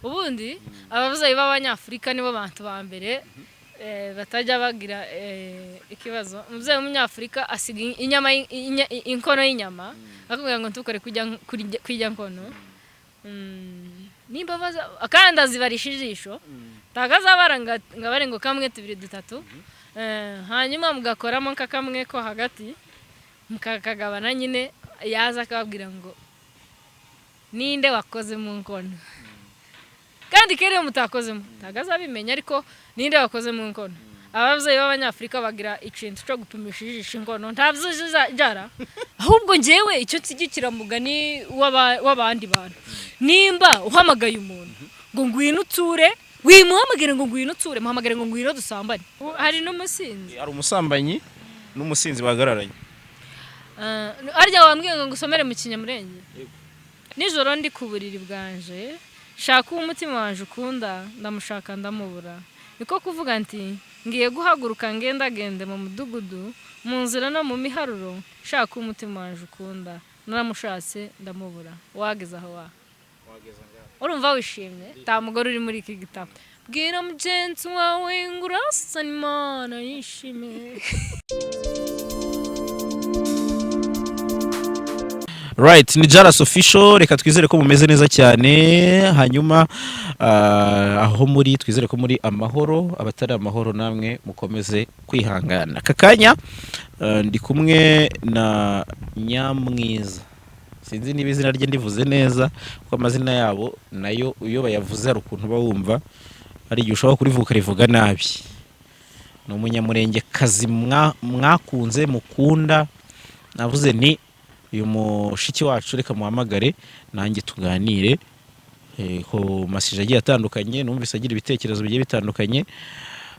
Ubundi ababyeyi b'Abanyafurika nibo bantu ba mbere batajya bagira ikibazo. Umubyeyi w'Umunyafurika asiga inyama, inkono y'inyama, akubwira ngo ntukore kujya nkono. Nimba kandi azibarisha ijisho, ntabwo ngo abare ngo kamwe, tubiri, dutatu. Hanyuma mugakoramo nka kamwe ko hagati, mukakagabana nyine. Yaza akababwira ngo ninde wakoze mu nkono? Kandi kera iyo mutakozemo ntabwo azabimenya, ariko ninde wakoze mu nkono? Ababyeyi b'Abanyafurika bagira ikintu cyo gupimisha ijisho inkono, ntabyo jara. Ahubwo ngewe icyo nshyigikira, mugani w'abandi bantu, nimba uhamagaye umuntu ngo ngwino uture, wimuhamagare ngo ngwino uture, muhamagare ngo ngwino dusambane. Hari n'umusinzi. Hari umusambanyi n'umusinzi bahagararanye. Harya wambwiye ngo ngusomere mu Kinyamurenge? Nijoro ndi ku buriri bwanje, shaka uwo umutima wanje ukunda, ndamushaka ndamubura. Niko kuvuga nti ngiye guhaguruka ngendagende mu mudugudu, mu nzira no mu miharuro, shaka uwo umutima wanje ukunda. Naramushatse ndamubura. Wageze aho wa urumva wishimye, nta mugore uri muri iki gitabo. Bwira mugenzi wawe ngo urasa n'Imana yishime. Right, ni Jaras Official. Reka twizere ko mumeze neza cyane. Hanyuma aho muri, twizere ko muri amahoro. Abatari amahoro namwe mukomeze kwihangana. Aka kanya ndi kumwe na Nyamwiza. Sinzi niba izina rye ndivuze neza, kuko amazina yabo nayo iyo bayavuze hari ukuntu uba wumva hari igihe ushobora kurivuga ukarivuga nabi. Ni Umunyamurengekazi mwakunze mukunda. Navuze nti uyu mushiki wacu reka muhamagare nanjye tuganire ku masije agiye atandukanye. Numvise agira ibitekerezo bigiye bitandukanye.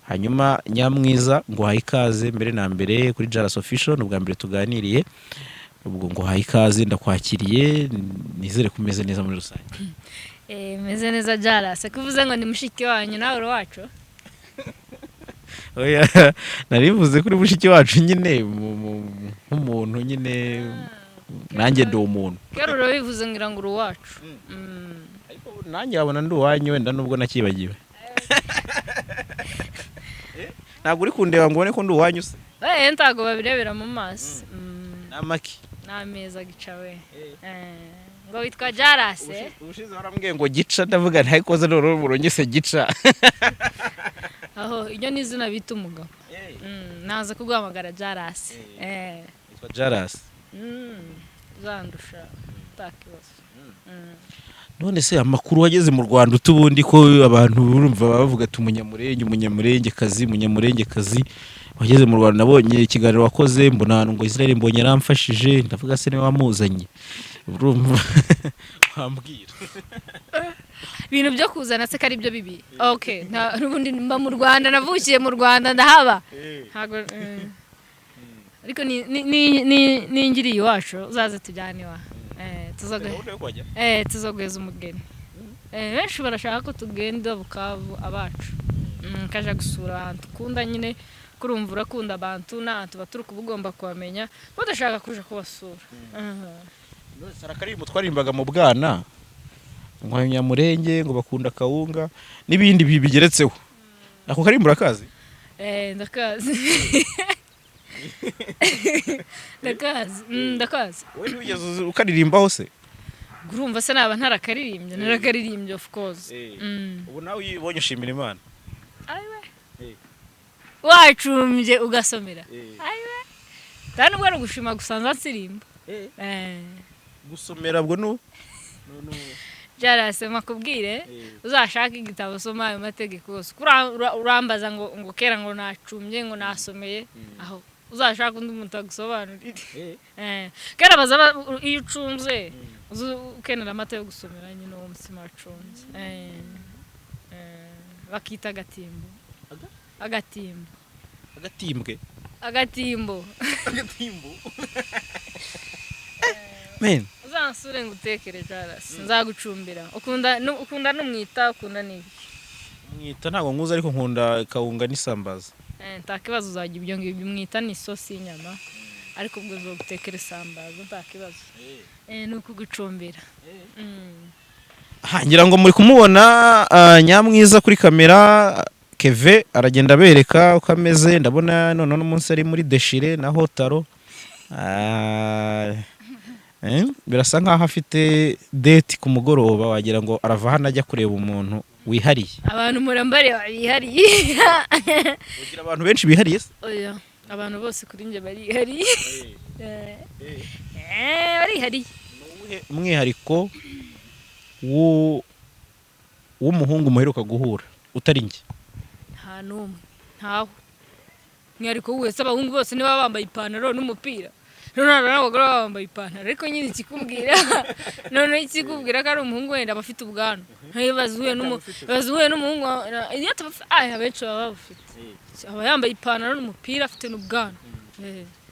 Hanyuma Nyamwiza, nguhaye ikaze mbere na mbere kuri Jaras Official. Ni ubwa mbere tuganiriye, ubwo nguhaye ikaze, ndakwakiriye. Nizere ko umeze neza muri rusange. Meze neza Jaras. Kuvuze ngo ni mushiki wanyu, nawe uri wacu. Oya, narivuze kuri mushiki wacu nyine nk'umuntu nyine, nanjye ndi umuntu. Kera urabivuze ngira ngo uri uwacu. Ariko nanjye wabona ndi uwanyu wenda, nubwo nakibagiwe. Ntabwo uri kundeba ngo ubone ko ndi uwanyu se? Ntabwo babirebera mu maso. Ni amaki? N'ameza gica we. Ngo witwa Jaras? Ubushize warambwiye ngo gica, ndavuga ntayikoze, none murongese gica. Aho iryo ni izina bita umugabo. Naza kuguhamagara Jaras. Yitwa Jaras. Uzandusha utakibazo. None se amakuru wageze mu Rwanda utubundi, ko abantu urumva bavuga ati Umunyamurenge, Umunyamurenge kazi, Umunyamurenge kazi, wageze mu Rwanda? Nabonye ikiganiro wakoze, mbona ahantu ngo Israel Mbonye yaramfashije. Ndavuga se niwe wamuzanye? Urumva wambwira. Ibintu byo kuzana se ko ari byo bibi? Okay, n'ubundi mba mu Rwanda, navukiye mu Rwanda, ndahaba, ntabwo ariko ningiriye iwacu uzaze tujyane iwa tuzoguheza umugeni. Benshi barashaka ko tugenda Bukavu abacu, kaja gusura ahantu ukunda nyine. Kurumva urakunda abantu n'ahantu baturuka uba ugomba kuhamenya, badashaka kuja kubasura. Hari akaririmbo twaririmbaga mu bwana ngo Abanyamurenge ngo bakunda kawunga n'ibindi bigeretseho. Ako karimbo urakazi? Ndakazi, ndakazi. Ndakazi. Wowe ntiwigeze ukaririmbaho se? Urumva se naba ntarakaririmbye? Narakaririmbye, of course. Ubu nawe iyo ubonye ushimira Imana? Ayiwe, wacumbye ugasomera, ayiwe, nta nubwo ari ugushima gusa, nsirimba. Gusomera ubwo nu Jarase, makubwire, uzashake igitabo usoma ayo mategeko yose. Urambaza ngo kera ngo nacumbye, ngo nasomeye aho, uzashaka undi muntu agusobanurire. Kera baza iyo ucunze uzi ukenera amata yo gusomera nyine uwo mutsima wacunze. Bakita agatimbo. Agatimbo. Agatimbwe? Agatimbo. Agatimbo, men. Uzansure ngo utekere, Jarasi, nzagucumbira. Ukunda ukunda n'umwita, ukunda n'ibiki? Mwita ntabwo nkuzi, ariko nkunda kawunga n'isambaza. Nta kibazo, uzajya ibyo ngibyo. Umwita ni isosi y'inyama, ariko ubwo uzogutekera isambaza, nta kibazo. Ni ukugucumbira. Ha, ngira ngo muri kumubona Nyamwiza kuri kamera. Keve aragenda abereka uko ameze. Ndabona noneho n'umunsi ari muri déchiré na hotaro. Birasa nkaho afite date ku mugoroba, wagira ngo arava hano ajya kureba umuntu wihariye. Abantu murambare bihariye. Ugira abantu benshi bihariye se? Oya, abantu bose kuri njye barihariye. Barihariye. Uwuhe umwihariko w'umuhungu muheruka guhura utari njye? Nta n'umwe, ntawe mwihariko wese. Abahungu bose niba bambaye ipantaro n'umupira, noneho n'abagore baba bambaye ipantaro. Ariko nyine ikikubwira, noneho ikikubwira ko ari umuhungu, wenda aba afite ubwanwa. Nk'iyo bazuhuye n'umuhungu iyo abenshi baba babufite, aba yambaye ipantaro n'umupira, afite n'ubwanwa.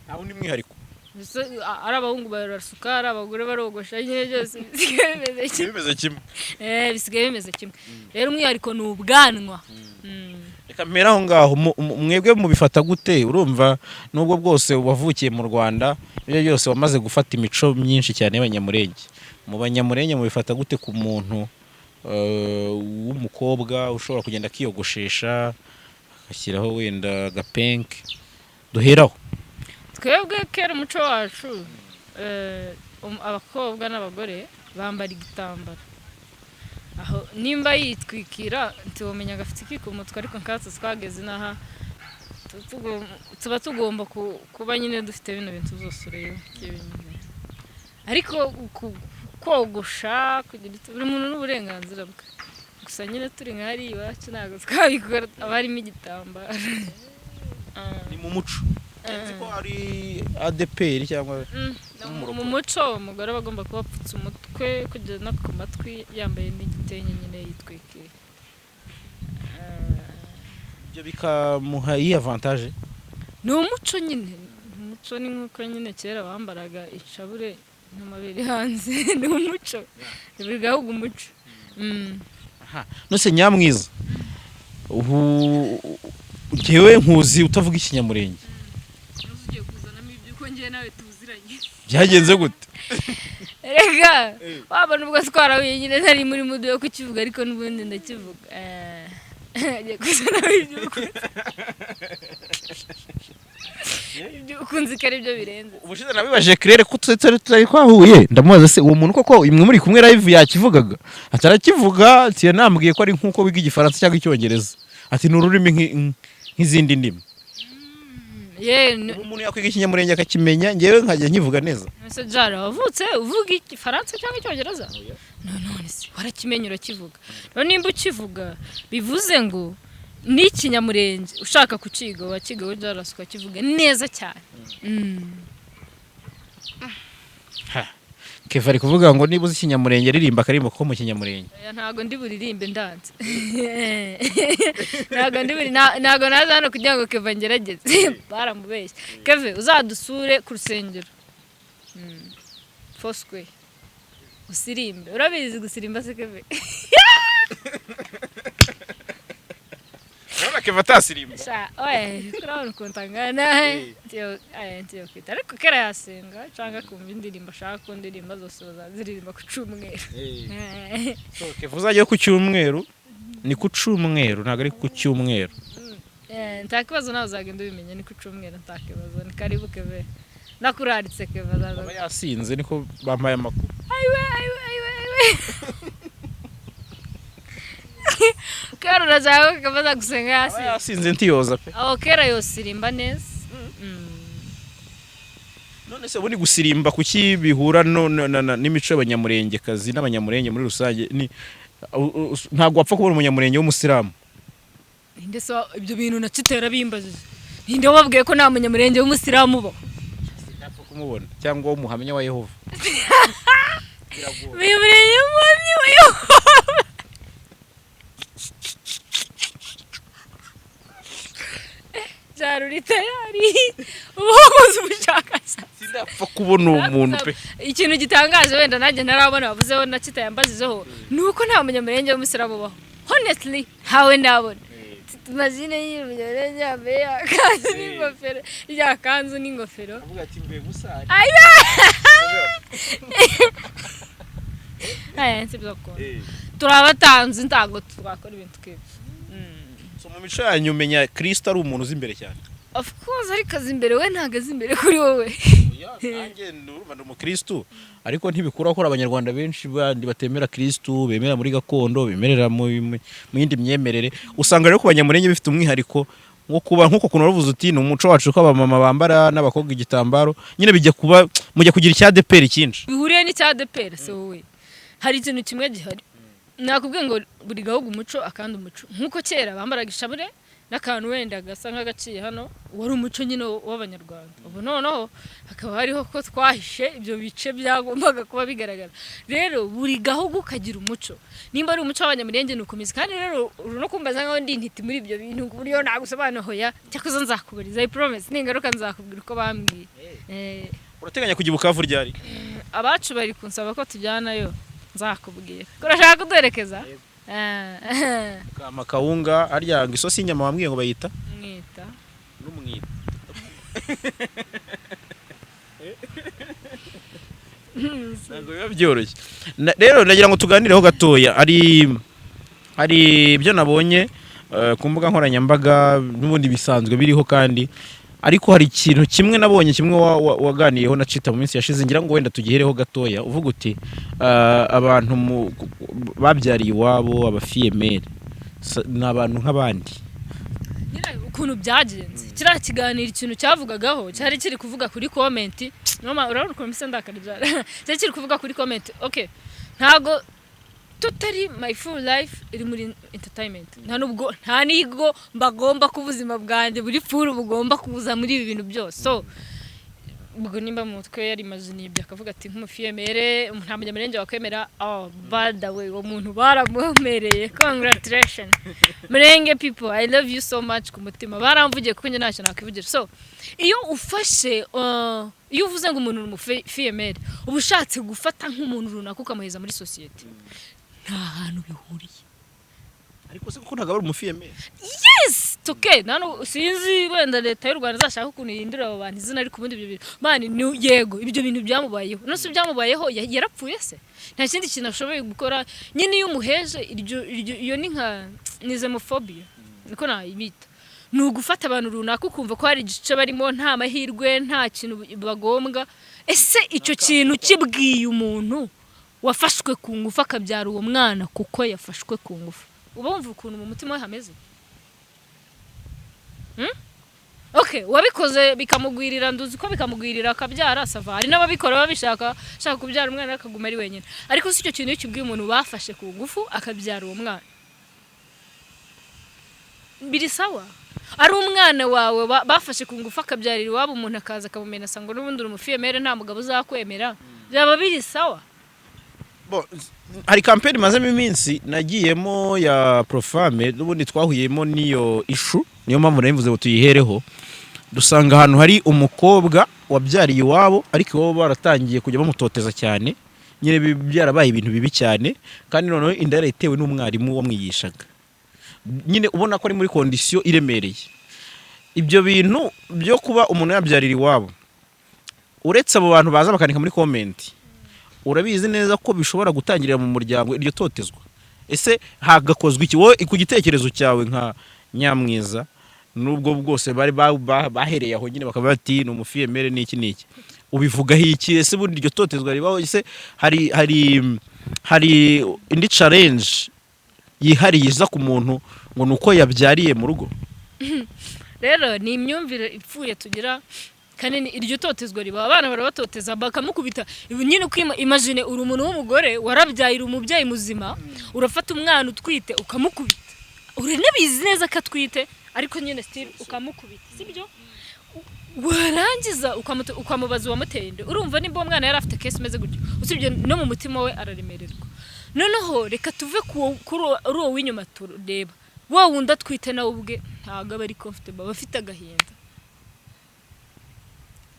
Nta wundi mwihariko? Mbese, ari abahungu barasuka, ari abagore barogosha, nyine byose bisigaye bimeze kimwe. Bimeze kimwe. Bisigaye bimeze kimwe. Rero umwihariko ni ubwanwa. Reka mpere aho ngaho. Mwebwe mubifata gute? Urumva nubwo bwose wavukiye mu Rwanda, ibyo byose wamaze gufata imico myinshi cyane y'Abanyamurenge. Mu Banyamurenge mubifata gute ku muntu w'umukobwa ushobora kugenda akiyogoshesha, agashyiraho wenda agapenke? Duheraho. Twebwe kera umuco wacu, abakobwa n'abagore bambara igitambaro. Aho nimba yitwikira ntiwamenya agafite iki ku mutwe. Ariko nkatwe twageze inaha, tuba tugomba kuba nyine dufite bino bintu byose ureba by'ibintu. Ariko kogosha, kugira buri muntu n'uburenganzira bwe. Gusa nyine turi nka hariya iwacu ntabwo twabikora, haba harimo igitambaro. Ni mu muco? Nzi ko ari ADPR cyangwa Mu muco umugore aba agomba kuba apfutse umutwe kugeza no ku matwi, yambaye n'igitenge nyine, yitwikiriye. Ibyo bikamuha iyi avantage? Ni umuco nyine, umuco ni nk'uko nyine kera bambaraga inshabure n'amabere hanze. Ni umuco, buri gahugu umuco. Nose Nyamwiza, ubu njyewe nkuzi utavuga Ikinyamurenge. Ugiye kuzanamo iby'uko njyewe nawe tuziranye? Byagenze gute? Reka, waba nubwo twarahuye nyine ntari muri mood yo kukivuga, ariko n'ubundi ndakivuga. Ugiye kuzanamo iby'ukunzi ko ari byo birenze. Ubushize nabibajije Claire ko tutari twahuye, ndamubaza: se uwo muntu koko imwe muri kumwe live yakivugaga? Ati arakivuga. Ati yanambwiye ko ari nk'uko wiga Igifaransa cyangwa Icyongereza. Ati ni ururimi nk'izindi ndimi. Ye. Ubu umuntu yakwiga Ikinyamurenge akakimenya, ngewe nkajya nkivuga neza? Ese Jara, wavutse uvuga Igifaransa cyangwa Icyongereza? None se warakimenya, urakivuga. Rero nimba ukivuga, bivuze ngo n'Ikinyamurenge ushaka kukiga wakiga, we Jarasi, ukakivuga neza cyane. Keva ari kuvuga ngo niba uzi Ikinyamurenge, ririmba akaririmbo ko mu Kinyamurenge. Oya, ntago ndi buririmbe, ndanze. Ntago ndi buri ntago naza hano kugira ngo Keva ngerageze, baramubeshye. Keve, uzadusure ku rusengero, Foursquare, usirimbe. Urabizi gusirimba se, Keve? Urabona Keva atasirimba. Sha, oya, urabona ukuntu angana. Aya ntiyo kwita, ariko kera yasenga cyangwa akumva indirimbo ashaka ko ndirimba zose bazaziririmba ku cyumweru. So, Keva uzajya ku cyumweru, ni ku cyumweru, ntabwo ari ku cyumweru. Nta kibazo, nawe uzagenda ubimenya. Ni ku cyumweru, nta kibazo, ni karibu Keve, nakuraritse Keve azaza. Aba yasinze, niko bampaye amakuru. Ayiwe, ayiwe, ayiwe, ayiwe! Kera urashaka ko Keva aza gusenga Aba yasinze? Yasinze ntiyoza pe. Aho kera yosirimba neza. None se ubundi gusirimba kuki bihura no, no, na, na, n'imico y'Abanyamurengekazi n'Abanyamurenge muri rusange? Ni ntabwo wapfa kubona Umunyamurenge w'umusilamu. Ninde se ibyo bintu nacitera bimbajije? Ninde wababwiye ko nta Munyamurenge w'umusilamu ubaho? Sinapfa kumubona, cyangwa w'umuhamya wa Yehova. Umunyamurenge w'umuhamya wa Yehova? Byari uri tayari, uba wakoze ubushakashatsi. Sinapfa kubona uwo muntu pe. Ikintu gitangaje wenda nanjye ntarabona bavuzeho na kitayambazizeho ni uko nta Munyamurenge w'umusilamu ubaho. Honestly, ntawe ndabona. Imagine nyine Umunyamurenge yambaye yakanzu n'ingofero, yakanzu n'ingofero. Avuga ati mbe gusari. Aya nsibyo ko. Turi abatanzi, ntabwo twakora ibintu nk'ibyo. So, mu mico yanyu umenya Kristo ari umuntu uzi imbere cyane. Of course, ariko azi imbere, we ntabwo azi imbere kuri wowe. Nanjye ndumva ndi umukristu, ariko ntibikuraho ko hari Abanyarwanda benshi bandi batemera Kristu, bemera muri gakondo, bemerera mu yindi myemerere. Usanga rero ku Banyamurenge bifite umwihariko nko kuba, nk'uko kuntu waruvuze uti ni umuco wacu ko abamama bambara n'abakobwa igitambaro, nyine bijya kuba mujya kugira icyadeperi cyinshi. Bihuriye n'icya ADEPR se wowe? Hari ikintu kimwe gihari nakubwiye ngo buri gahugu umuco akandi umuco. Nk'uko kera bambaraga ishabure n'akantu wenda gasa nk'agaciye hano, wari umuco nyine w'Abanyarwanda. Ubu noneho hakaba hariho ko twahishe ibyo bice byagombaga kuba bigaragara. Rero buri gahugu kagira umuco. Nimba ari umuco w'Abanyamurenge ni ukomeza. Kandi rero uri no kumbaza nkaho ndi intiti muri ibyo bintu ku buryo nagusobanura. Hoya, cyakoze nzakubariza, I promise, ningaruka nzakubwira uko bambwiye. Urateganya kujya i Bukavu ryari? Abacu bari kunsaba ko tujyanayo, nzakubwira. Ko urashaka kuduherekeza? Kama kawunga harya ngo isosi y'inyama wambwiye ngo bayita Mwita. N'umwita. Ntabwo biba byoroshye. Rero ndagira ngo tuganireho gatoya. Hari ibyo nabonye ku mbuga nkoranyambaga n'ubundi bisanzwe biriho kandi, ariko hari ikintu kimwe nabonye, kimwe waganiyeho na Cita mu minsi yashize, ngira ngo wenda tugihereho gatoya. Uvuga uti abantu babyariye iwabo, abafille-mère, ni abantu nk'abandi. Nyine ukuntu byagenze, kiriya kiganiro ikintu cyavugagaho cyari kiri kuvuga kuri comment. Mama, urabona ukuntu mbese ndakaryara? Cyari kiri kuvuga kuri comment. Okay, ntago tutari my full life iri muri entertainment, nta nubwo nta nigo mbagomba ko ubuzima bwanjye buri full bugomba kuza muri ibi bintu byose. So ubwo nimba mu mutwe yari imagine ibyo, akavuga ati nk'umufille-mère nta Munyamurenge wakwemera. Oh, by the way, uwo muntu baramumereye. Congratulation, Murenge people, I love you so much. Ku mutima baramvugiye, kuko njye ntacyo nakwivugira. So iyo ufashe iyo uvuze ngo umuntu ni umufille-mère, uba ushatse gufata nk'umuntu runaka ukamuheza muri sosiyete, nta hantu bihuriye. Ariko se kuko ntabwo ari umufille-mère? Yes, it's okay. Nano sinzi, wenda leta y'u Rwanda izashaka ukuntu ihindura abo bantu izina, ariko ubundi ibyo bintu man ni yego, ibyo bintu byamubayeho. None se byamubayeho yarapfuye se? Nta kindi kintu ashoboye gukora nyine. Iyo umuheje iryo iyo ni nka ni xenophobia, niko nayibita. Ni ugufata abantu runaka ukumva ko hari igice barimo, nta mahirwe, nta kintu bagombwa. Ese icyo kintu kibwiye umuntu wafashwe ku ngufu akabyara uwo mwana kuko yafashwe ku ngufu, uba wumva ukuntu mu mutima we hameze? Hmm? Okay, wabikoze bikamugwirira, nduzi ko bikamugwirira akabyara, ça va. Hari n'ababikora babishaka, ashaka kubyara umwana akaguma ari wenyine. Ariko si icyo kintu iyo kibwiye umuntu bafashe ku ngufu akabyara uwo mwana, biri sawa? Ari umwana wawe bafashe ku ngufu akabyarira iwabo, umuntu akaza akamumenasa ngo n'ubundi uri umufille-mère, nta mugabo uzakwemera, byaba biri sawa? Bo, hari campaign mazemo iminsi nagiyemo ya Profemme, n'ubundi twahuyemo n'iyo issue, niyo mpamvu nari ngo tuyihereho. Dusanga ahantu hari umukobwa wabyariye iwabo, ariko iwabo baratangiye kujya bamutoteza cyane nyine, byarabaye ibintu bibi cyane, kandi noneho inda yarayitewe n'umwarimu wamwigishaga nyine, ubona ko ari muri condition iremereye. Ibyo bintu byo kuba umuntu yabyarira iwabo, uretse abo bantu baza bakandika muri comment, urabizi neza ko bishobora gutangirira mu muryango iryo totezwa. Ese hagakozwa iki wowe ku gitekerezo cyawe nka Nyamwiza, nubwo bwose bari bahereye aho nyine bakaba bati ni umufille-mère n'iki n'iki, ubivugaho iki? Ese ubundi iryo totezwa ribaho? Ese hari indi challenge yihariye iza ku muntu ngo ni uko yabyariye mu rugo? Rero ni imyumvire ipfuye tugira. Kanini iryo totezwa riba, abana barabatoteza bakamukubita. Ibi nyine uko imagine uri umuntu w'umugore warabyaye, uri umubyeyi muzima, urafata umwana utwite ukamukubita, uranabizi neza ko atwite, ariko nyine still ukamukubita, sibyo? Warangiza ukamubaza uwamuteye inda. Urumva nimba uwo mwana yari afite case imeze gutyo, usibye no mu mutima we araremererwa. Noneho reka tuve kuri uwo w'inyuma, tureba wa wundi atwite, nawe ubwe ntabwo aba ari comfortable, aba afite agahinda.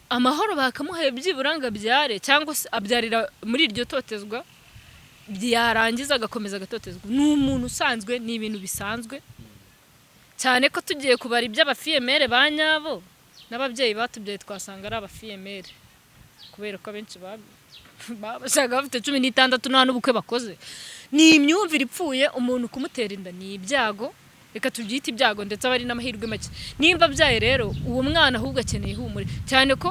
Amahoro bakamuhaye byibura ngo abyare, cyangwa se abyarira muri iryo totezwa, yarangiza agakomeza agatotezwa. Ni umuntu usanzwe, ni ibintu bisanzwe cyane ko tugiye kubara iby'abafille-mère ba nyabo n'ababyeyi batubyaye, twasanga ari abafille-mère, kubera ko abenshi babashaga bafite 16, nta n'ubukwe bakoze. Ni imyumvire ipfuye. Umuntu kumutera inda ni ibyago, reka tubyite ibyago, ndetse aba ari n'amahirwe make nimba abyaye. Rero uwo mwana ahubwo akeneye ihumure cyane, ko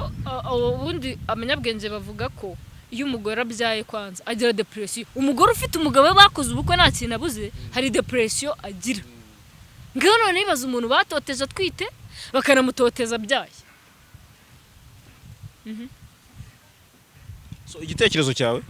ubundi abanyabwenge bavuga ko iyo umugore abyaye kwanza agira depression. Umugore ufite umugabo we bakoze ubukwe nta kintu abuze, hari depression agira. Ngaho none nibaza umuntu batoteje atwite, bakanamutoteza abyaye. So, igitekerezo cyawe?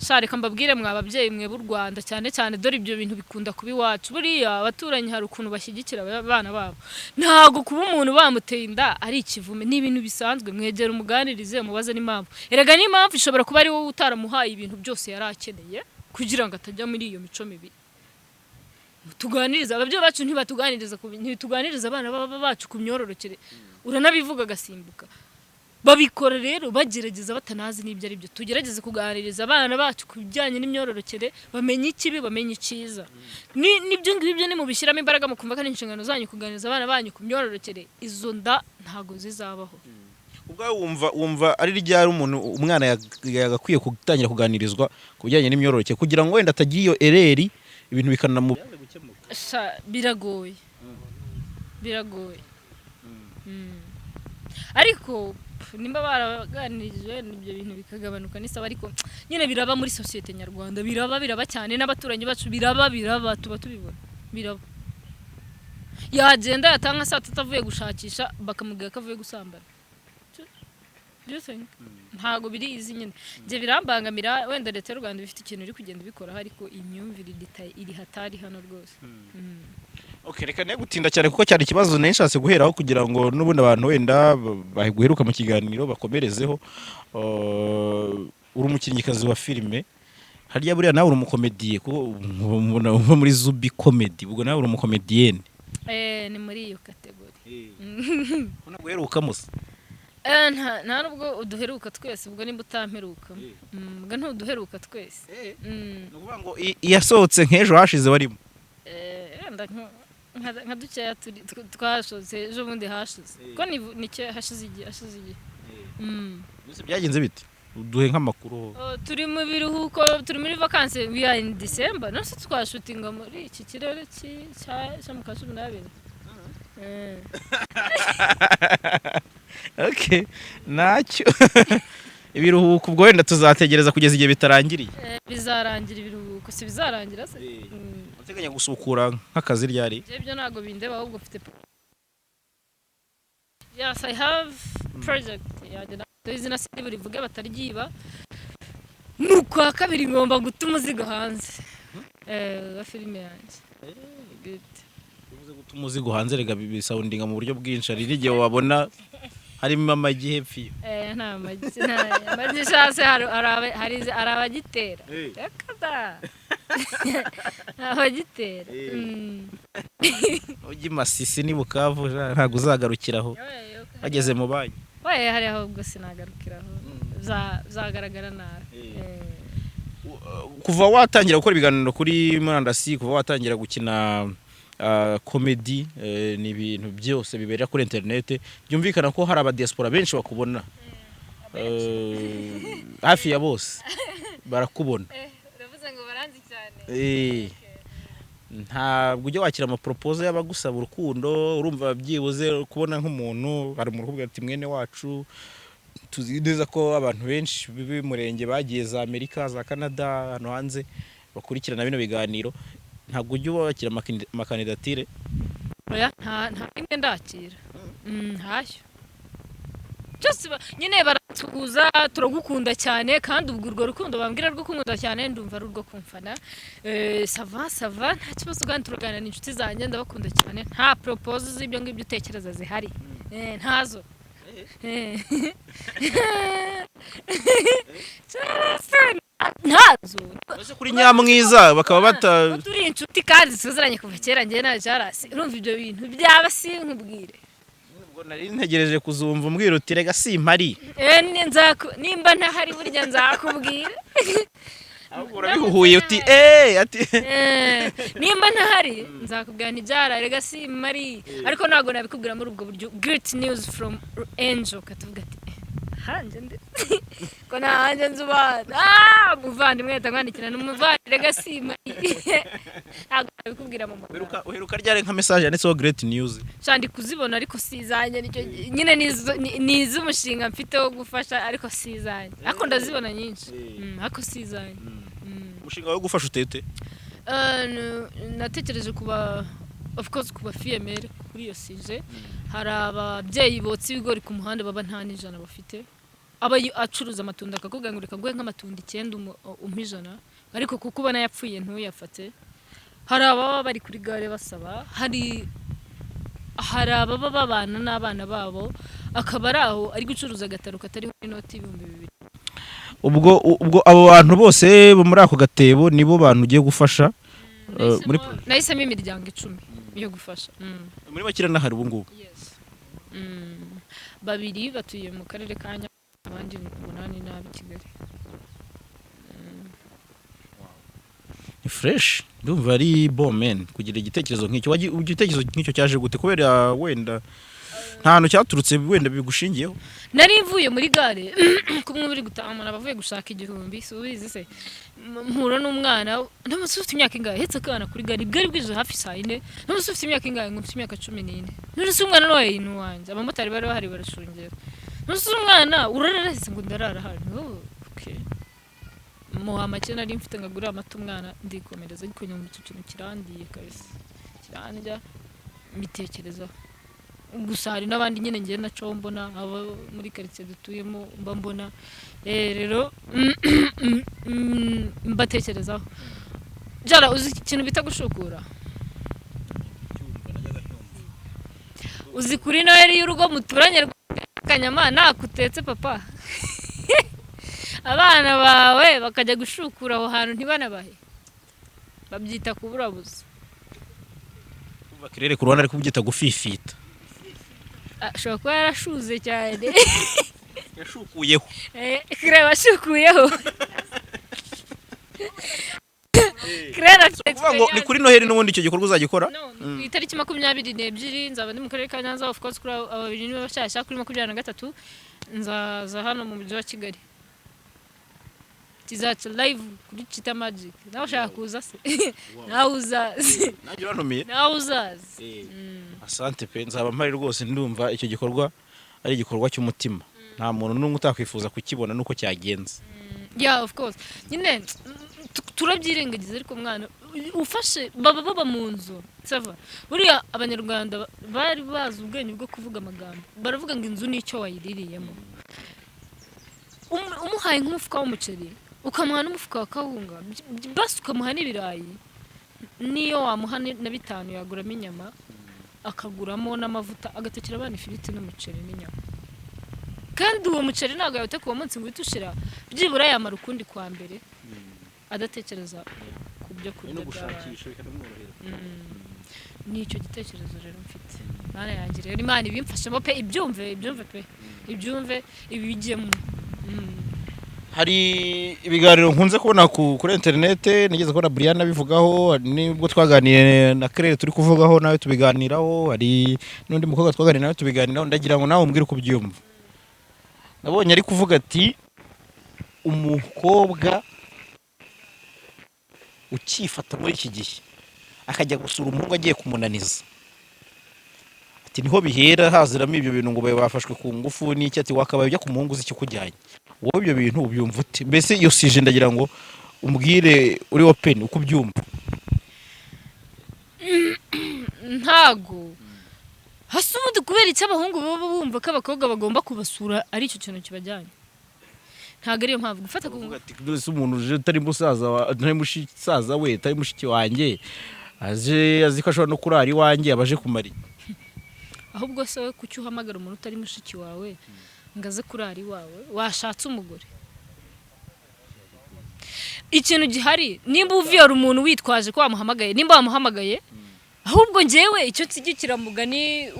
Sha, reka mbabwire mwa babyeyi mwe b'u Rwanda cyane cyane, dore ibyo bintu bikunda kuba iwacu. Buriya abaturanyi hari ukuntu bashyigikira abana babo. Ntabwo kuba umuntu bamuteye inda ari ikivume, ni ibintu bisanzwe. Mwegera, umuganirize, umubaze n'impamvu. Erega n'impamvu ishobora kuba ari wowe utaramuhaye ibintu byose yari akeneye kugira ngo atajya muri iyo mico mibi. Tuganiriza ababyeyi bacu, ntibatuganiriza ntituganiriza abana bacu ku myororokere. Uranabivuga agasimbuka. Babikora rero bagerageza batanazi n'ibyo ari byo. Tugerageze kuganiriza abana bacu ku bijyanye n'imyororokere, bamenye ikibi, bamenye icyiza. Nibyo ngibyo nimubishyiramo imbaraga, mukumva ko ari inshingano zanyu kuganiriza abana banyu ku myororokere, izo nda ntago zizabaho. Ubwawe wumva ari ryari umuntu, umwana yagakwiye gutangira kuganirizwa ku bijyanye n'imyororokere kugira ngo wenda atagira iyo erreur, ibintu bikanamu Sha, biragoye, biragoye. Ariko nimba baraganirije ibyo bintu bikagabanuka n'isaba. Ariko nyine biraba muri sosiyete nyarwanda, biraba, biraba cyane n'abaturanyi bacu, biraba, biraba, tuba tubibona biraba. Yagenda yatanga saa 3 avuye gushakisha, bakamubwira ko avuye gusambana. Do you think? Ntago biri izi nyine, njye birambangamira. Wenda Leta y'u Rwanda ifite ikintu iri kugenda ibikoraho, ariko imyumvire iri hatari hano rwose. Okay, reka ne gutinda cyane kuko cyari ikibazo nari nshatse guheraho kugira ngo n'ubundi abantu wenda baguheruka mu kiganiro bakomerezeho. Uri umukinnyikazi wa filime, harya buriya nawe uri umukomediye, kuko ubona uva muri Zuby Comedy, ubwo nawe uri umukomediyene? Eh, ni muri iyo category. Ubona guherukamo se? Eh, nta nubwo uduheruka twese ubwo, nimba utamperuka. Ubwo ntuduheruka twese. Ni ukuvuga ngo iyasohotse nk'ejo hashize warimo? Eh, wenda nka dukeya twasohotse ejo bundi hashize, ko ni hashize igihe, hashize igihe. Mbese byagenze bite? Uduhe nk'amakuru. Oh, turi mu biruhuko, turi muri vacances, we are in December. None se twashutinga muri iki kirere cya mu kwa 12? Eh. Okay, ntacyo, ibiruhuko ubwo wenda tuzategereza kugeza igihe bitarangiriye. Eh, bizarangira ibiruhuko, si bizarangira se? Uteganya gusukura nk'akazi ryari? Njye ibyo ntabwo bindeba, ahubwo mfite, yes, I have project yanjye, ntabwo izina sindi burivuge bataryiba. Mu kwa kabiri ngomba guta umuzigo hanze wa filime yanjye. Good. Uvuze guta umuzigo hanze, rega bisoundinga mu buryo bwinshi. Hari n'igihe wabona harimo amagi hepfo iyo. Eh, nta magi, nta amagi shase, hari abagitera. Reka da, nta abagitera. Ujya i Masisi ni Bukavu, ntabwo uzagarukiraho bageze mu banki. Waye, hari aho ubwo sinagarukiraho, bizagaragara nabi. Kuva watangira gukora ibiganiro kuri murandasi, kuva watangira gukina comedy, ni ibintu byose bibera kuri interinete, byumvikana ko hari abadiaspora benshi bakubona. Hafi ya bose barakubona. Uravuze ngo baranzi cyane. Ntabwo ujya wakira amaproposal y'abagusaba urukundo? Urumva byibuze kubona nk'umuntu, hari umuntu ukubwira ati mwene wacu, tuzi neza ko abantu benshi b'umurenge bagiye za Amerika, za Canada, hano hanze bakurikirana bino biganiro. Ntabwo ujya wakira amakandidatire? Oya, nta imwe ndakira. Ntashyo. Just nyine baratuguza, turagukunda cyane, kandi ubwo urwo rukundo bambwira rwo kunkunda cyane ndumva ari urwo kumfana. Ça va, ça va, nta kibazo, kandi turaganira, inshuti zanjye, ndabakunda cyane. Nta propose z'ibyo ngibyo utekereza zihari. Ntazo. Ntazo. Ese kuri nyamwiza bakaba bata Ko turi inshuti kandi tuziranye kuva kera njye na Jarasi, urumva ibyo bintu byaba sinkubwire? Ubwo nari ntegereje kuzumva umbwira uti rega simpari. Eh, nimba ntahari burya nzakubwira. Ahubwo urabihuhuye uti eh ati Eh, nimba ntahari nzakubwira nti byara rega simpari, ariko ntabwo nabikubwira muri ubwo buryo. Great news from Angel katuvuga ati eh. Hanjye ndi ko nta hanjye nzi ubana. Ah, umuvandimwe ahita amwandikira, ni umuvandimwe gasima, ntabwo nabikubwira mu magambo. Uheruka ryari nka message yanditseho "great news"? Sha, ndi kuzibona ariko si izanjye. Nicyo nyine ni iz'umushinga mfite wo gufasha, ariko si izanjye, ariko ndazibona nyinshi. Ariko si izanjye. Umushinga wo gufasha utete? Natekereje kuba, of course, kuba fille-mère kuri iyo sujet. Hari ababyeyi botsa ibigori ku muhanda, baba nta n'ijana bafite, aba acuruza amatunda akakubwira ngo reka nguhe nk'amatunda 9 umpe 100, ariko kuko ubona yapfuye ntuyafate. Hari ababa bari kuri gare basaba, hari ababa babana n'abana babo, akaba ari aho ari gucuruza agataro katariho inoti y'2000. Ubwo abo bantu bose bo muri ako gatebo nibo bantu ugiye gufasha muri Nahisemo imiryango 10 yo gufasha. Muri make iranahari ubu ngubu? Yes. Babiri batuye mu karere ka Nyanza, abandi 8 ni ab'i Kigali. Ni fresh, ndumva ari bon man kugira igitekerezo nk'icyo. Igitekerezo nk'icyo cyaje gute? Kubera wenda nta hantu cyaturutse, wenda bigushingiyeho? Nari mvuye muri gare, kumwe muri gutaha, umuntu aba avuye gushaka 1000, si ubizi se? Mpura n'umwana, ndamutse ufite imyaka ingahe, ahetse akana kuri gare, bwari bwije hafi saa 4. Ndamutse ufite imyaka ingahe, ngo mfite imyaka 14. None se umwana n'uwaye ni uwanjye? Abamotari bari bahari barashungera. None se umwana urararahise, ngo ndarara hano. Oh, okay. Muha make nari mfite ngo agure amata umwana, ndikomereza. Ariko nyuma icyo kintu kirandiye kabisa, kirandya, mbitekerezaho. Gusa hari n'abandi nyine ngiye naco mbona, abo muri karitsiye dutuyemo mba mbona. Rero mbatekerezaho. Jara, uzi ikintu bita gushukura? Uzi kuri Noheli y'urugo muturanye kanyama nakutetse papa, abana bawe bakajya gushukura aho hantu ntibanabahe? Babyita kuburabuza. Kirere ku ruhande ari kubyita gufifita. Ashobora kuba yarashuze cyane. Yashukuyeho. Kureba ashukuyeho. Claire afite Kuvuga ngo ni kuri Noheli n'ubundi icyo gikorwa uzagikora? No, ku itariki 22 nzaba ndi mu karere ka Nyanza, of course, kuri abo babiri niba bashyashya. Kuri 23 nzaza hano mu mujyi wa Kigali, kizaca live kuri Chita Magic. Nawe ushaka kuza se, nawe uzaze. Nanjye urantumiye. Nawe uzaze. Asante pe, nzaba mpari rwose. Ndumva icyo gikorwa ari igikorwa cy'umutima, nta muntu n'umwe utakwifuza kukibona nuko cyagenze. Yeah, of course. Nyine turabyirengagiza, ariko umwana ufashe baba mu nzu sava. Buriya Abanyarwanda bari bazi ubwenge bwo kuvuga amagambo, baravuga ngo inzu nicyo wayiririyemo. Umuhaye nk'umufuka w'umuceri, ukamuha n'umufuka wa kawunga, basi ukamuha n'ibirayi, niyo wamuha na 5 yaguramo inyama, akaguramo n'amavuta, agatekera abana ifiriti n'umuceri n'inyama. Kandi uwo muceri ntabwo yawuteka uwo munsi ngo uhite ushira, byibura yamara ukundi kwa mbere adatekereza ku byo kurya No by'abana. Gushakisha bikanamworohera. Ni icyo gitekerezo rero mfite. Mana yanjye, rero Imana ibimfashemo pe, ibyumve, ibyumve pe, ibyumve, ibijyemo. Hari ibiganiro nkunze kubona kuri interinete, nigeze kubona Brian abivugaho, hari nibwo twaganiriye na Claire turi kuvugaho, nawe tubiganiraho, hari n'undi mukobwa twaganiriye nawe tubiganiraho. Ndagira ngo nawe umbwire uko ubyumva. Nabonye ari kuvuga ati umukobwa ukifata muri iki gihe akajya gusura umuhungu agiye kumunaniza, ati niho bihera haziramo ibyo bintu ngo babe bafashwe ku ngufu n'iki. Ati wakabaye ujya ku muhungu uzi ikikujyanye wowe. Ibyo bintu ubyumva ute? Mbese iyo sujet ndagira ngo umbwire uri open uko ubyumva. Ntago hasi ubundi kubera icyo abahungu baba bumva ko abakobwa bagomba kubasura ari icyo kintu kibajyanye, ntabwo ariyo mpamvu gufata ku Uvuga ati mbese umuntu uje utari musaza utari musaza we, utari mushiki wanjye, aje azi ko ashobora no kurara iwanjye, aba aje kumara iki? Ahubwo se wowe kuki uhamagara umuntu utari mushiki wawe ngo aze kurara iwawe washatse umugore? Ikintu gihari, nimba uviyora umuntu witwaje ko wamuhamagaye, nimba wamuhamagaye, ahubwo njyewe icyo nshyigikira mugani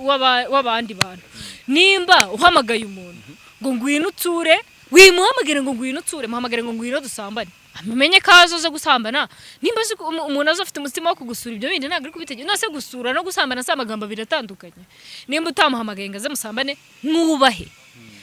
w'abandi bantu, nimba uhamagaye umuntu ngo ngwino uture, wimuhamagare ngo ngwino uture, muhamagare ngo ngwino dusambane, amenye ko aza gusambana. Nimba azi ko umuntu aza afite umutima wo kugusura, ibyo bindi ntabwo ari kubitegeka. None se gusura no gusambana si amagambo abiri atandukanye? Nimba utamuhamagaye ngo aze musambane, mwubahe.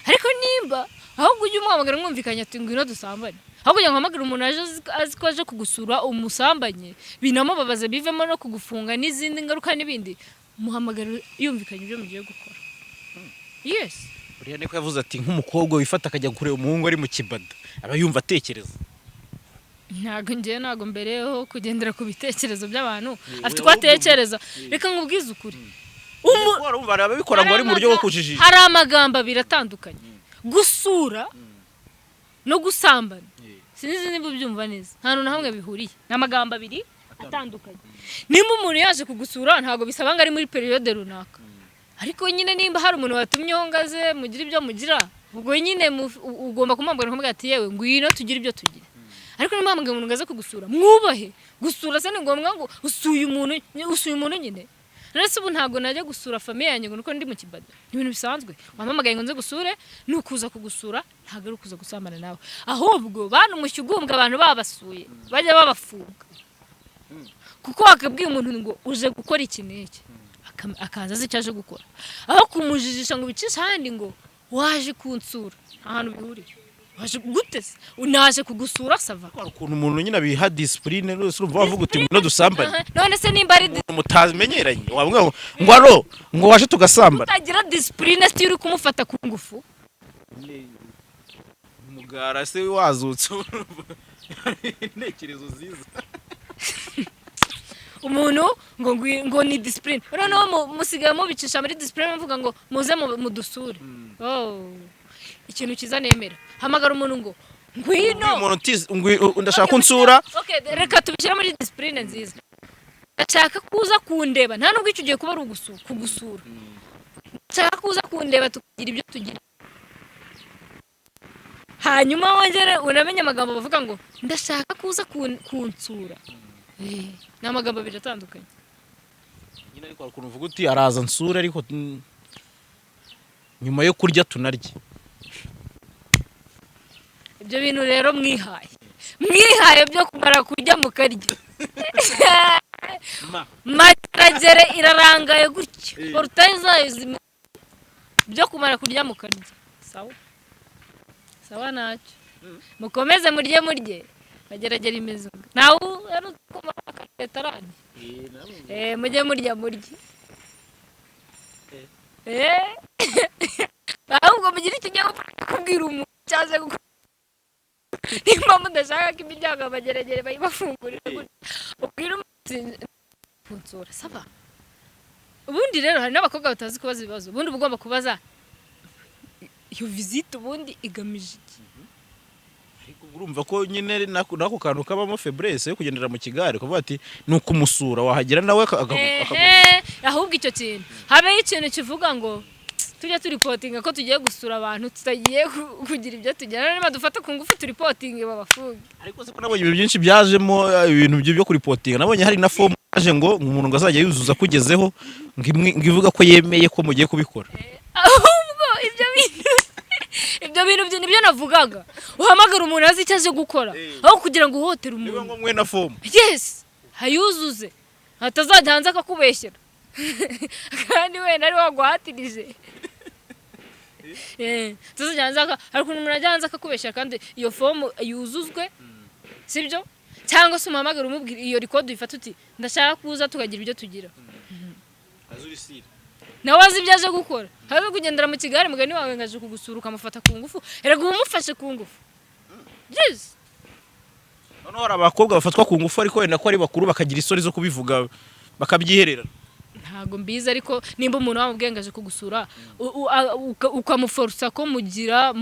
Ariko nimba ahubwo ujye umuhamagara mwumvikanye ati: "Ngwino dusambane," aho kugira ngo uhamagare umuntu aje azi ko aje kugusura umusambanye, binamubabaze, bivemo no kugufunga n'izindi ngaruka n'ibindi. Muhamagara yumvikanye ibyo mugiye gukora, yes. Buriya niko yavuze ati nk'umukobwa wifata akajya kureba umuhungu ari mu kibada, aba yumva atekereza. Ntabwo ngewe, ntabwo mbereyeho kugendera ku bitekerezo by'abantu. Afite uko atekereza. Reka nkubwize ukuri. Urumva hari ababikora ngo ari mu buryo bwo kujijisha. Hari amagambo abiri atandukanye: gusura no gusambana. Sinzi niba ubyumva neza. Nta hantu na hamwe bihuriye, ni amagambo abiri atandukanye. Nimba umuntu yaje kugusura, ntabwo bisaba ngo ari muri période runaka, ariko nyine nimba hari umuntu watumyeho ngo aze mugire ibyo mugira, ubwo nyine ugomba kumuhamagara ukamubwira ati: "Yewe, ngwino tugire ibyo tugira." Ariko niba muhamagaye umuntu ngo aze kugusura, mwubahe. Gusura se ni ngombwa ngo usuye umuntu? Usuye umuntu nyine. None se ubu ntabwo najya gusura famille yanjye ngo nuko ndi mu kibada? Ni ibintu bisanzwe. Wampamagaye ngo nze gusure, ni ukuza kugusura, ntabwo ari ukuza gusambana nawe. Ahubwo bantu mushyugumbwa, abantu babasuye bajya babafunga, kuko wakabwiye umuntu ngo uje gukora iki n'iki, akaza azi icyo aje gukora, aho kumujijisha ngo ubicishe ahandi ngo waje kunsura. Nta hantu bihuriye. Waje gute se? Naje kugusura, ça va. Hari ukuntu umuntu nyine abiha discipline rwose, urumva wavuga uti: "Ngwino dusambane." Aha, none se nimba ari Umuntu mutamenyeranye wavuga ngo aro ngo waje tugasambana? Utagira discipline si uri kumufata ku ngufu. Umugara se wazutse, intekerezo ziza. Umuntu ngo ngo ni discipline, noneho musigaye mubicisha muri discipline, muvuga ngo muze mudusure. Oh. Ikintu cyiza nemera, hamagara umuntu ngo ngwino. Umuntu ndashaka ko unsura. Okay, reka tubishyire muri discipline nziza. Ndashaka kuza kundeba, nta nubwo icyo gihe kuba ari kugusura. Ndashaka kuza kundeba tukagira ibyo tugira, hanyuma wongere unamenye amagambo bavuga ngo ndashaka kuza kunsura. Ni amagambo abiri atandukanye. Nyine ariko hari ukuntu uvuga uti araza nsura, ariko nyuma yo kurya tunarye. Ibyo bintu rero mwihaye byo kumara kurya mukarya, Mageragere irarangaye gutyo, portail zayo byo kumara kurya mukarya, sawa sawa, ntacyo, mukomeze murye murye. Mageragere imeze ntawe kumara akareta. Mujye murya murye. Ahubwo mugire ikinyabupfura kubwira umuntu cyaje gukora. Nimba mudashaka ko imiryango ya Mageragere bayibafungurira gutya, ubwire umuntu kunsura, ça va. Ubundi rero hari n'abakobwa batazi kubaza ibibazo. Ubundi uba ugomba kubaza iyo visite ubundi igamije iki? Ariko urumva ko nyine n'ako kantu kabamo faiblesse yo kugendera mu kigare, kuvuga ati ni ukumusura, wahagera nawe Ehe, ahubwo icyo kintu habeho ikintu kivuga ngo tujye turipotinga ko tugiye gusura abantu, tutagiye kugira ibyo tugera. Niba dufata ku ngufu, turipotinge babafunge. Ariko se ko nabonye ibintu byinshi byajemo ibintu byo kuripotinga, nabonye hari na fomu yaje ngo umuntu ngo azajya yuzuza akugezeho, ngo ivuga ko yemeye ko mugiye kubikora. Ahubwo ibyo bintu byo nibyo navugaga: uhamagara umuntu azi icyo aje gukora, aho kugira ngo uhohotere Niba umuntu. ngombwa na fomu. Yes, hayuzuze, hatazajya hanze akakubeshyera kandi wenda ari waguhatirije. Hatazajya hanze hari ukuntu umuntu ajya hanze akakubeshyera kandi iyo fomu yuzuzwe, sibyo? Cyangwa se umuhamagara umubwira iyo record uyifate uti: "Ndashaka kuza tukagira ibyo tugira." Nawe azi ibyo aje gukora, haze kugendera mu kigare mugani wawe ngo aje kugusura ukamufata ku ngufu. Erega uba umufashe ku ngufu, yes. Noneho hari abakobwa bafatwa ku ngufu, ariko wenda ko ari bakuru bakagira isoni zo kubivuga, bakabyiherera. Ntabwo mbizi, ariko nimba umuntu wamubwiye ngo aje kugusura, ukamuforosa ko mugira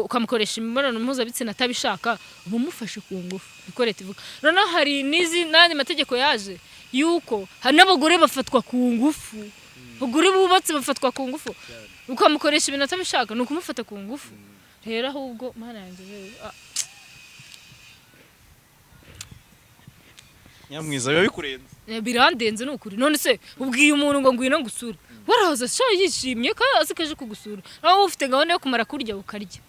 ukamukoresha imibonano mpuzabitsina atabishaka, uba umufashe ku ngufu, niko leta ivuga. Noneho hari n'izi n'andi mategeko yaje yuko hari n'abagore bafatwa ku ngufu, abagore bubatse bafatwa ku ngufu. Ukamukoresha ibintu atabishaka ni ukumufata ku ngufu. Rero ahubwo Mana yanjye we, Nyamwiza, biba bikurenze. Birandenze ni ukuri. None se ubwiye umuntu ngo ngwino ngusure, waraza sha yishimye kandi azi ko aje kugusura, nawe wowe ufite gahunda yo kumara kurya ukarya.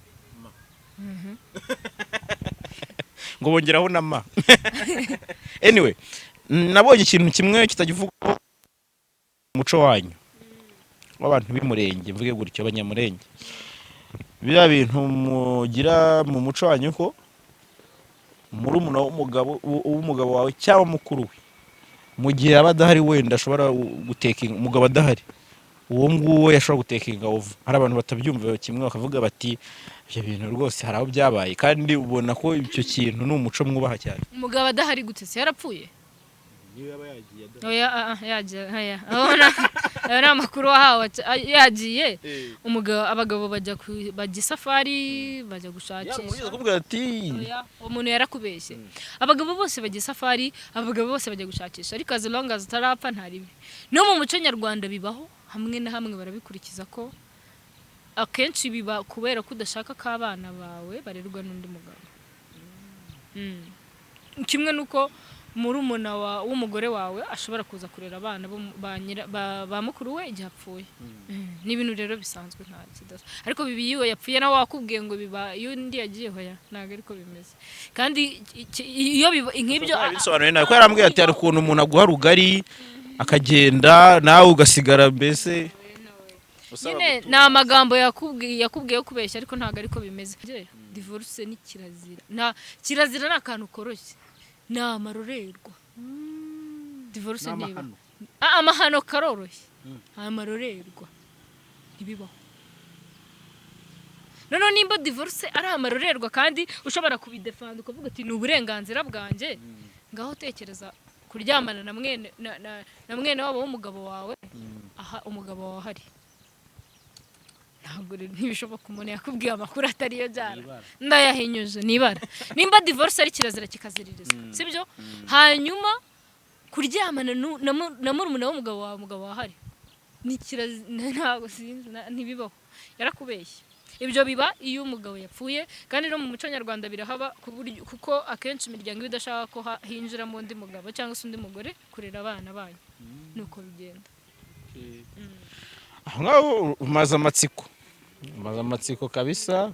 Ngo bongeraho na ma. Anyway, nabonye ikintu kimwe kitagivugwaho umuco wanyu. w'abantu b'Umurenge, mvuge gutyo, Abanyamurenge, biriya bintu mugira mu muco wanyu ko murumuna w'umugabo wawe cyangwa mukuru we, mu gihe aba adahari, wenda ashobora gutakinga, umugabo adahari, uwo nguwo yashobora gutakinga over. Hari abantu batabyumva kimwe, bakavuga bati ibyo bintu rwose hari aho byabaye, kandi ubona ko icyo kintu ni umuco mwubaha cyane. Umugabo adahari gute se? Yarapfuye? Niyo yaba yagiye. Oya, yagiye, oya. Ayo ni amakuru wahawe. Yagiye umugabo, abagabo bajya isafari, bajya gushakisha. Kuvuga ati Oya, uwo muntu yarakubeshye. Abagabo bose bajya isafari, abagabo bose bajya gushakisha, ariko as long as utarapfa nta ribi. No mu muco nyarwanda bibaho, hamwe na hamwe barabikurikiza, ko akenshi biba kubera ko udashaka ko abana bawe barerwa n'undi mugabo. Kimwe n'uko murumuna w'umugore wawe ashobora kuza kurera abana bo mu- ba nyira- ba ba mukuru we igihe apfuye. Ni ibintu rero bisanzwe, nta kidasa. Ariko bibi iyo yapfuye nawe wakubwiye ngo biba iyo undi yagiye. Hoya, ntabwo ariko bimeze. Kandi iyo biba nk'ibyo Bisobanuye nawe ko yarambwiye ati hari ukuntu umuntu aguha rugari akagenda, nawe ugasigara mbese usaba Nyine gutura. ni amagambo yakubwiye yo kubeshya, ariko ntabwo ariko bimeze. Divorce ni kirazira, nta kirazira, ni akantu koroshye, ni amarorerwa. Divorce Ni niba amahano. Amahano karoroshye, amarorerwa ntibibaho. Noneho nimba divorce ari amarorerwa kandi ushobora kubidefanda ukavuga ati ni uburenganzira bwanjye, ngaho tekereza kuryamana na mwene wabo w'umugabo wawe aha umugabo wawe ahari. Ntabwo rero, ntibishoboka. Umuntu yakubwiye amakuru atariyo, byara ndayahinyuje nibara. Nimba divorce ari kirazira kikaziririzwa, sibyo? Hanyuma kuryamana na murumuna w'umugabo wawe umugabo wawe ahari ni kirazira, ntabwo sinzi, ntibibaho. Yarakubeshye. Ibyo biba iyo umugabo yapfuye, kandi no mu muco nyarwanda birahaba ku buryo, kuko akenshi imiryango iba idashaka ko hinjiramo undi mugabo cyangwa se undi mugore kurera abana banyu. Nuko bigenda. Aho ngaho umaze amatsiko kabisa.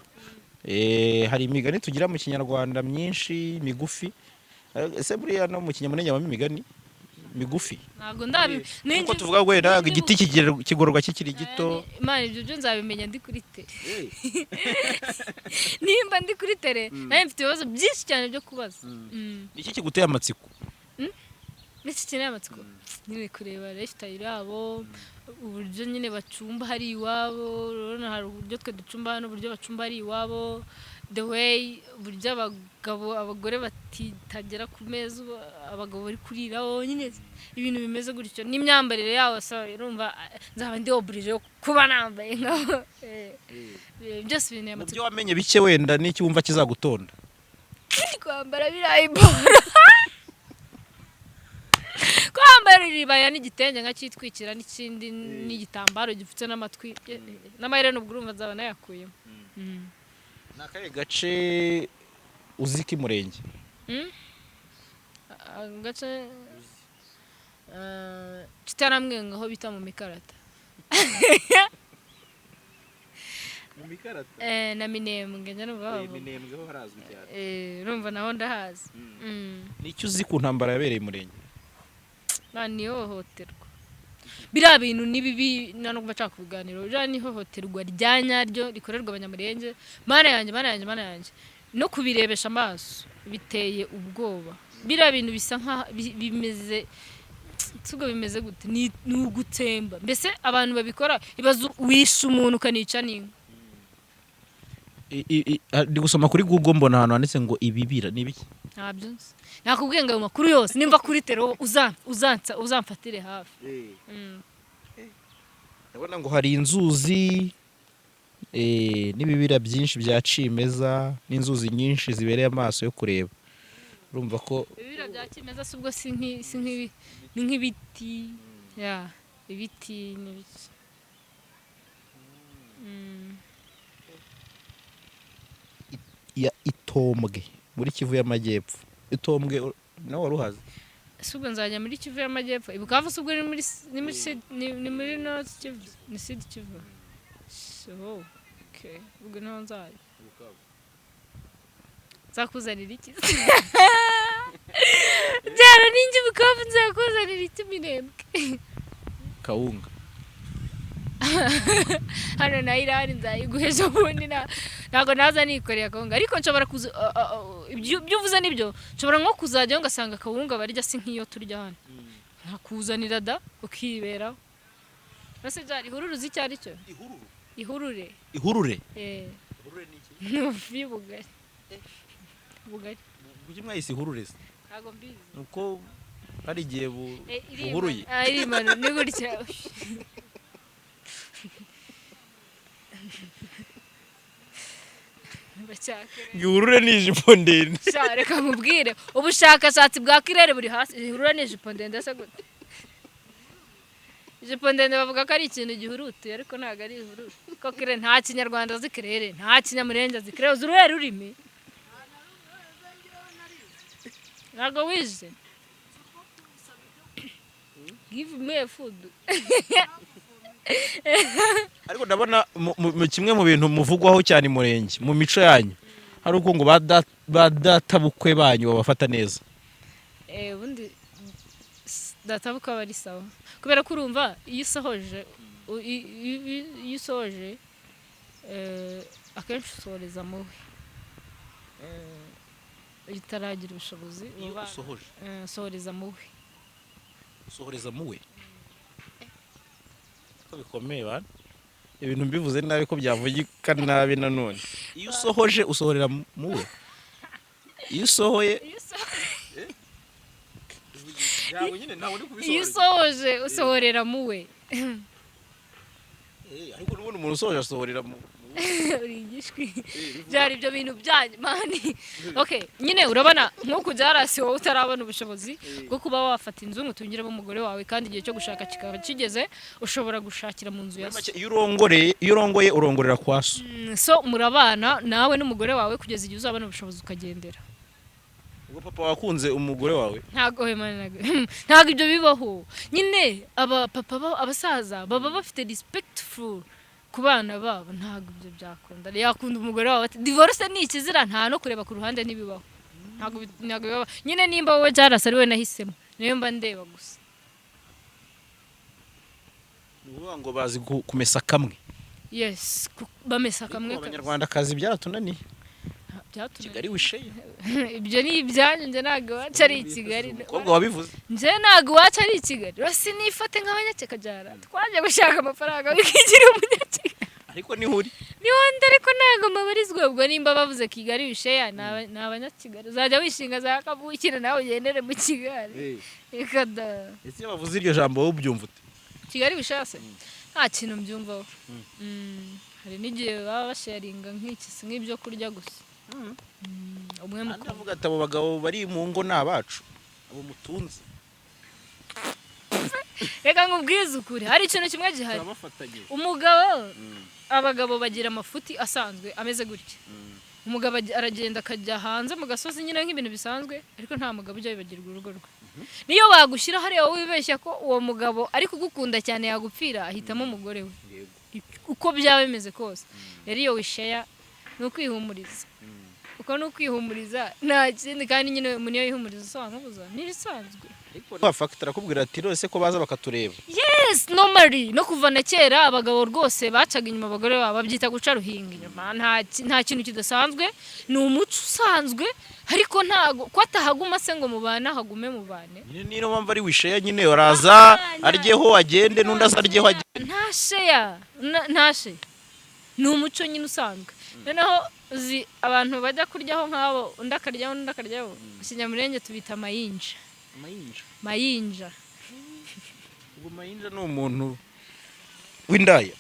Hari imigani tugira mu Kinyarwanda myinshi migufi. Ese buriya no mu Kinyamulenge habamo imigani migufi? Ntabwo ndabi Nkuko tuvuga wenda igiti kigororwa kikiri gito. Imana, ibyo byo nzabimenya ndi kuri terrain. Nimba ndi kuri terrain, nanjye mfite ibibazo byinshi cyane byo kubaza. Iki kiguteye amatsiko? N'iki kineye amatsiko nyine, kureba lifestyle yabo, uburyo nyine bacumba hari iwabo. Urabona hari uburyo twe ducumba hano, uburyo bacumba hari iwabo, the way uburyo abagabo abagore batagera ku meza ubu abagabo bari kuriraho, nyine ibintu bimeze gutyo, n'imyambarire yabo. So urumva nzaba ndi obligé yo kuba nambaye nkabo. Byose ibintu Mu amatsiko. byo wamenye bike wenda, n'iki wumva kizagutonda? Kwambara biriya ibora, kwambara iribaya n'igitenge nkacyitwikira n'ikindi n'igitambaro gipfutse n'amatwi n'amaherena, ubwo urumva nzaba nayakuyemo. Ni akahe gace uzi k'Umurenge? Agace kitaramwenga aho bita mu Mikarata. Mu Mikarata? Na Minembwe njya numva bavuga. Minembwe ho harazwi cyane. Urumva naho ndahazi. Ni icyo uzi ku ntambara yabereye Umurenge? Ba, ni ihohoterwa. Biriya bintu ni bibi, nta nubwo nshaka kubiganiraho. Biriya ni ihohoterwa rya nyaryo rikorerwa Abanyamurenge. Mana yanjye, Mana yanjye, Mana yanjye, no kubirebesha amaso biteye ubwoba. Biriya bintu bisa nka bimeze sibwo, bimeze gute? Ni ugutsemba mbese abantu babikora. Ibaze wishe umuntu ukanica n'inka. Ndi gusoma kuri Google, mbona ahantu handitse ngo ibibira ni ibiki? Ntabyo nzi. Nakubwiye ngo ayo makuru yose nimba kuri terrain uzamfatire hafi. Ndabona ngo hari inzuzi n'ibibira byinshi bya cimeza n'inzuzi nyinshi zibereye amaso yo kureba. Urumva ko Ibibira bya kimeza si ubwo si nk'ibi, ni nk'ibiti ya ibiti n'ibiki. Ya Itombwe muri Kivu y'Amajyepfo. Itombwe nawe wari uhazi? Si ubwo nzajya muri Kivu y'Amajyepfo? I Bukavu si ubwo ni muri ni muri Sud, ni muri North Kivu, ni Sud Kivu. So okay, ubwo niho nzajya. Nzakuzanira iki? Byara ninjye Bukavu, nzakuzanira iki Minembwe? Kawunga. Hano na irani nzayiguha ejo bundi. Ntabwo naza nikoreye akawunga, ariko nshobora kuza. Ibyo uvuze nibyo, nshobora nko kuzajyayo ngasanga akawunga barya si nk'iyo turya hano, nkakuzanira da ukiberaho. Ese byari ihururu, uzi icyo ari cyo? Ihurure. Ihurure? Eh. Ni ifu y'ubugari, ubugari. Kuki mwayise ihurure se? Ntabwo mbizi. Nuko hari igihe Eh, buhuruye. Ah, irimano ni gutya. Bacyakere. Ihurure ni ijipo ndende. Sha, reka nkubwire, ubushakashatsi bwa kirere buri hasi. Ihurure ni ijipo ndende se gute? Ijipo ndende bavuga ko ari ikintu gihurutiye, ariko ntabwo ari ihururu ko kirere. Nta Kinyarwanda azi kirere, nta Kinyamurenge azi kirere. Uzi uruhe rurimi? Ntabwo wize. Give me a food. Ariko ndabona mu kimwe mu bintu muvugwaho cyane i Murenge mu mico yanyu hari uko ngo ba databukwe banyu babafata neza. Ubundi databukwe aba ari sawa, kubera ko urumva iyo usohoje iyo usohoje, akenshi usohoreza muwe. Iyo utaragira ubushobozi Iyo uba usohoje? Usohoreza muwe. Usohoreza muwe, ko bikomeye bana, ibintu mbivuze nabi ko byavugika nabi. Nanone iyo usohoje usohorera muwe, iyo usohoye Iyo usohoje usohorera muwe. Ariko n'ubundi umuntu usohoje asohorera mu Uri igishwi. Byari ibyo bintu byanyu man. Okay, nyine urabona nk'uku byarasi, wowe utarabona ubushobozi bwo kuba wafata inzu ngo utungiremo umugore wawe, kandi igihe cyo gushaka kikaba kigeze, ushobora gushakira mu nzu ya Muri so. make, iyo urongoye urongorera kwa so. So murabana nawe n'umugore wawe kugeza igihe uzabona ubushobozi ukagendera. Ubwo papa wakunze umugore wawe? Ntabwo we man, ntabwo ibyo bibaho nyine. Aba papa abasaza baba bafite respectful ku bana babo. Ntabwo ibyo byakunda. Yakunda umugore wawe ati divorce ni ikizira, nta no kureba ku ruhande, ntibibaho. Ntabwo bibaho nyine. Nimba wowe byarasa ari we nahisemo, niyo mba ndeba gusa. Ni ukuvuga ngo bazi kumesa kamwe. Yes, bamesa kamwe Ariko kabisa. Abanyarwandakazi byaratunaniye. Byatunaniye. Kigali wisheye. Ibyo ni ibyanyu, njye ntabwo iwacu ari i Kigali. Umukobwa wabivuze. Njye ntabwo iwacu ari i Kigali. Rasi nifate nk'abanyakekajara twaje gushaka amafaranga, wikigira umunyakigali. Ariko niho uri. Niho ndi, ariko ntabwo mabarizwa. Ubwo nimba bavuze Kigali wisheya, ni abanyakigali. Uzajya wishinga za kavukire nawe ugendere mu Kigali, reka da. Ese iyo bavuze iryo jambo wowe ubyumva ute? Kigali wisheya se nta kintu mbyumvaho. Hari n'igihe baba basharinga nk'iki, si nk'ibyo kurya gusa. Umwe Andi mukuru avuga ati abo bagabo bari mu ngo ni abacu, abo mutunze. Reka nkubwize ukuri, hari ikintu kimwe gihari. Turabafatanyije. Umugabo, abagabo bagira amafuti asanzwe ameze gutya. Umugabo aragenda akajya hanze mu gasozi nyine nk'ibintu bisanzwe, ariko nta mugabo ujya wibagirwa urugo rwe. Niyo bagushyira hariya wowe wibeshya ko uwo mugabo ari kugukunda cyane yagupfira, ahitamo umugore we uko byaba bimeze kose. Rero iyo wisheya ni ukwihumuriza, uko ni ukwihumuriza, nta kindi. Kandi nyine umuntu iyo yihumuriza usobanuza ni ibisanzwe. Ariko fagitire arakubwira ati rwose ko baza bakatureba. Yes, normally no kuva na kera abagabo rwose bacaga inyuma abagore babo, babyita guca ruhinga inyuma. Nta kintu kidasanzwe, ni umuco usanzwe, ariko ntago ko atahaguma se ngo mubane, ahagume mubane. Nyine niyo mpamvu ari wisheya nyine, araza aryeho agende, n'undi aza aryeho agende. Nta sheya, nta sheya, ni umuco nyine usanzwe. Noneho uzi abantu bajya kuryaho nk'abo, undi akaryaho, undi akaryaho, mu Kinyamurenge tubita mayinja. Mayinja? Mayinja. Ubwo mayinja ni umuntu w'indaya?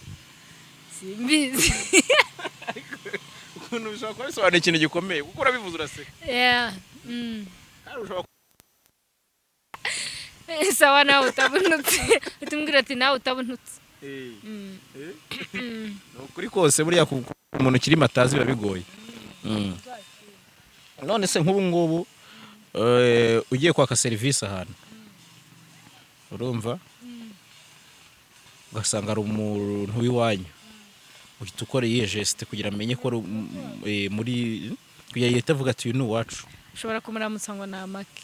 Simbizi. Ukuntu bishobora kuba bisobanuye ikintu gikomeye, kuko urabivuze uraseka. Yeah. Kandi ushobora Sawa, nawe utabunutse utumbwira ati nawe utabunutse. Ni ukuri kose, buriya ku umuntu ukiri matazi biba bigoye. None se nk'ubu ngubu ugiye kwaka serivisi ahantu, urumva ugasanga hari umuntu w'iwanyu, uhita ukora iyihe geste kugira amenye ko ari muri, kugira yihite avuga ati uyu ni uwacu? Ushobora kumuramutsa ngo ni amake.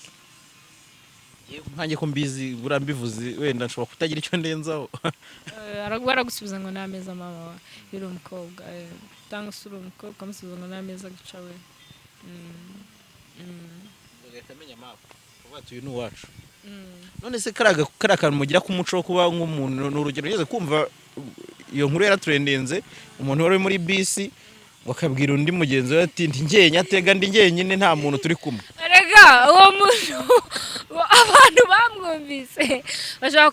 Nkanjye ko mbizi, buriya mbivuze wenda nshobora kutagira icyo ndenzaho. Baragusubiza ngo ni ameza mama wa, iyo uri umukobwa, cyangwa se uri umukobwa ukamusubiza ngo ni ameza guca we. Bagahita amenya map, uvuga ati uyu ni uwacu. None se kariya kantu mugira k'umuco wo kuba nk'umuntu, ni urugero ugeze kumva iyo nkuru yaraturendenze, umuntu wari uri muri bisi bakabwira undi mugenzi we ati: "Ndi njyenyine, atega, ndi njyenyine, nta muntu turi kumwe." Erega uwo muntu abantu bamwumvise bashobora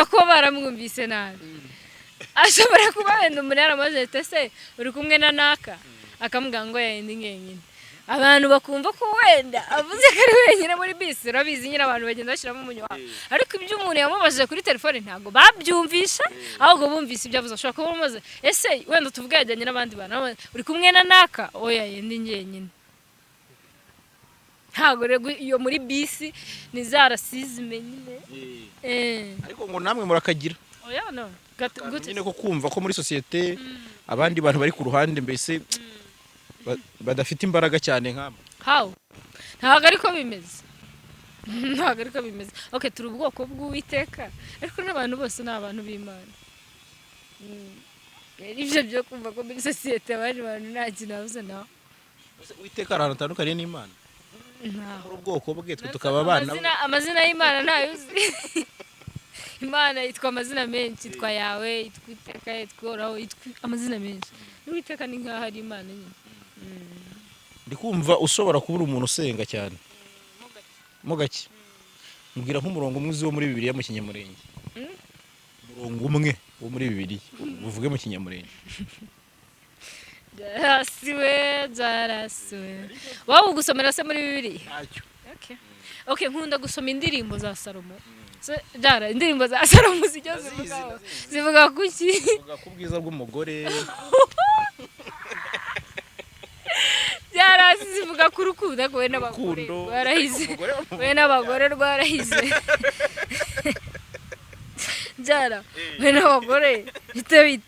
kuba baramwumvise nabi. Ashobora kuba wenda umuntu yaramaze ati: "Ese uri kumwe na naka?" Akamubwira ngo: "Yenda ndi njyenyine." Abantu bakumva ko wenda avuze ko ari wenyine muri bisi. Urabizi nyine, abantu bagenda bashyiramo umunyu wabo, ariko ibyo umuntu yamubajije kuri telefone ntabwo babyumvisha, ahubwo bumvise ibyo avuze. Ashobora kuba amubaza: "Ese wenda tuvuge yajyanye n'abandi bantu, uri kumwe na naka?" "Oya, yenda njyenyine." Ntabwo rero iyo muri bisi ni za racisme nyine. Ariko ngo namwe murakagira. Oya, no. Gute? Nyine ko kumva ko muri sosiyete abandi bantu bari ku ruhande, mbese badafite imbaraga cyane nk'amwe. How? Ntabwo ariko bimeze, ntabwo ariko bimeze. Okay, turi ubwoko bw'Uwiteka, ariko n'abantu bose ni abantu b'Imana. Ibyo byo kumva ko muri sosiyete abandi bantu nta kintu bavuze, nawe. Ese Uwiteka hari ahantu hatandukaniye n'Imana? Ntaho. Muri ubwoko bwe, twe tukaba abana be. Amazina y'Imana ntayo uzi? Imana yitwa amazina menshi, yitwa Yawe, yitwa Iteka, yitwa Uhoraho, yitwa amazina menshi. N'Uwiteka ni nk'aho ari Imana nyine. Ndi kumva ushobora kuba uri umuntu usenga cyane mo gake. Mbwira nk'umurongo umwe uzi wo muri Bibiliya mu Kinyamurenge. Umurongo umwe wo muri Bibiliya uvuge mu Kinyamurenge. Byarasiwe, byarasiwe. Waba ugusomera se muri Bibiliya? Ntacyo. Okay, nkunda gusoma indirimbo za Salomo. Se, byara indirimbo za Salomo zijya Ndazizi, zivuga ndazizi. Zivuga kuki? Uvuga ku bwiza bw'umugore. Byarasi, zivuga ku rukundo, ariko we n'abagore Urukundo. rwarahize. Umugore. We n'abagore rwarahize. Byara, we n'abagore bite bite?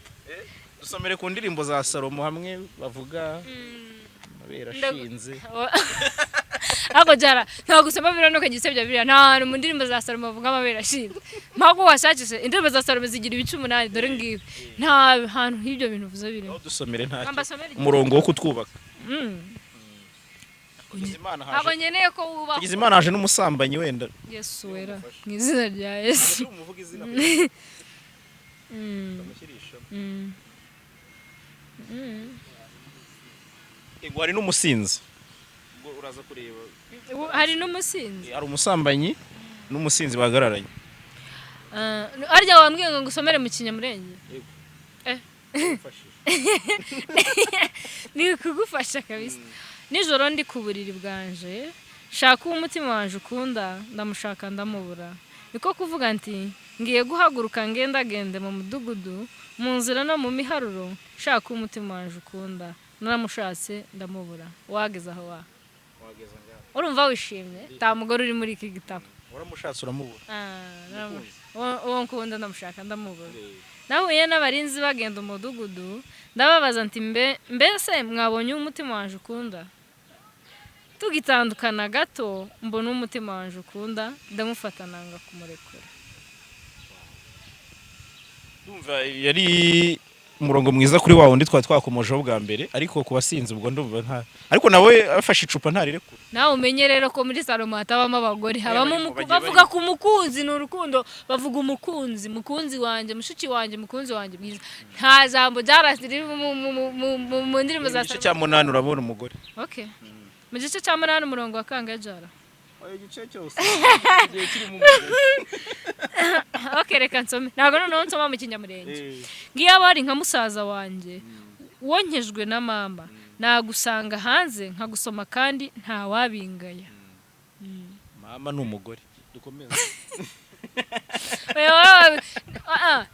Dusomere ku ndirimbo za Salomo hamwe bavuga amabere ashinze. Ariko byara, ntabwo gusoma biriya ntukajya usebya biriya. Nta hantu mu ndirimbo za Salomo bavuga amabere ashinze. Mpamvu washakisha, indirimbo za Salomo zigira ibice 8, dore ngibi, nta hantu h'ibyo bintu uvuze birimo. Aho dusomere ntacyo. Mbasomere igice. Umurongo wo kutwubaka. Tugize Imana Ntabwo haje nkeneye ko wubaka. Tugize Imana haje n'umusambanyi wenda. Yesu wera, mu izina rya Yesu. Umuvuga izina. Ngo hari n'umusinzi. Ubwo uraza kureba. Hari n'umusinzi? Hari umusambanyi n'umusinzi bahagararanye. Ah, harya wambwiye ngo ngusomere mu Kinyamurenge? Eh. Ni kugufasha kabisa. Nijoro ndi ku buriri bwanje, shaka uwo umutima wanje ukunda, ndamushaka ndamubura. Niko kuvuga nti: "Ngiye guhaguruka ngendagende mu mudugudu, mu nzira no mu miharuro, shaka uwo umutima wanje ukunda. Naramushatse ndamubura." Wageze aho wa urumva wishimye, nta mugore uri muri iki gitabo. Waramushatse uramubura. Ah, uwo nkunda ndamushaka ndamubura. Nahuye n'abarinzi bagenda umudugudu, ndababaza nti: "Mbe mbese mwabonye uwo umutima wanje ukunda?" Tugitandukana gato, mbona umutima wanje ukunda, ndamufata nanga kumurekura. Ndumva yari umurongo mwiza kuri wa wundi twari twakomojeho bwa mbere, ariko ku basinzi ubwo ndumva nta, ariko nawe afashe icupa ntarirekura. Nawe umenye rero ko muri Salomo hatabamo abagore, habamo barimo, bagiye bavuga barimo. ku mukunzi, ni urukundo, bavuga umukunzi, mukunzi wanjye, mushiki wanjye, mukunzi wanjye mwiza. Nta jambo ryarasi riri mu ndirimbo za Mu gice Salomo. cya 8 urabona umugore. Okay, mu gice cya 8 umurongo wa kangahe, Jara? Igice cyose igihe kirimo umugore. Okay, reka nsome. Ntabwo noneho nsoma mu Kinyamurenge. Ngiyo aba ari nka musaza wanjye wonkejwe na mama, nagusanga hanze nkagusoma kandi ntawabingaya. Mama ni umugore, dukomeze. Oya, ah,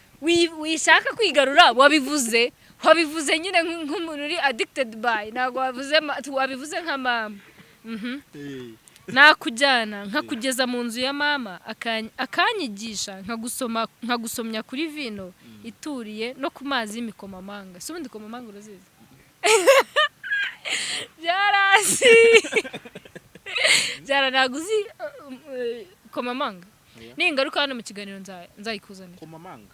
wishaka kwigarura, wabivuze nyine nk'umuntu uri addicted by, ntabwo wabivuze wabivuze nka mama. Nakujyana nkakugeza mu nzu ya mama, akanyigisha nkagusoma, nkagusomya kuri vino ituriye no ku mazi y'imikomamanga. Si ubundi komamanga urazizi? Byarasi. Byara, ntabwo uzi komamanga? Ningaruka hano mu kiganiro nzayikuzanira. Komamanga?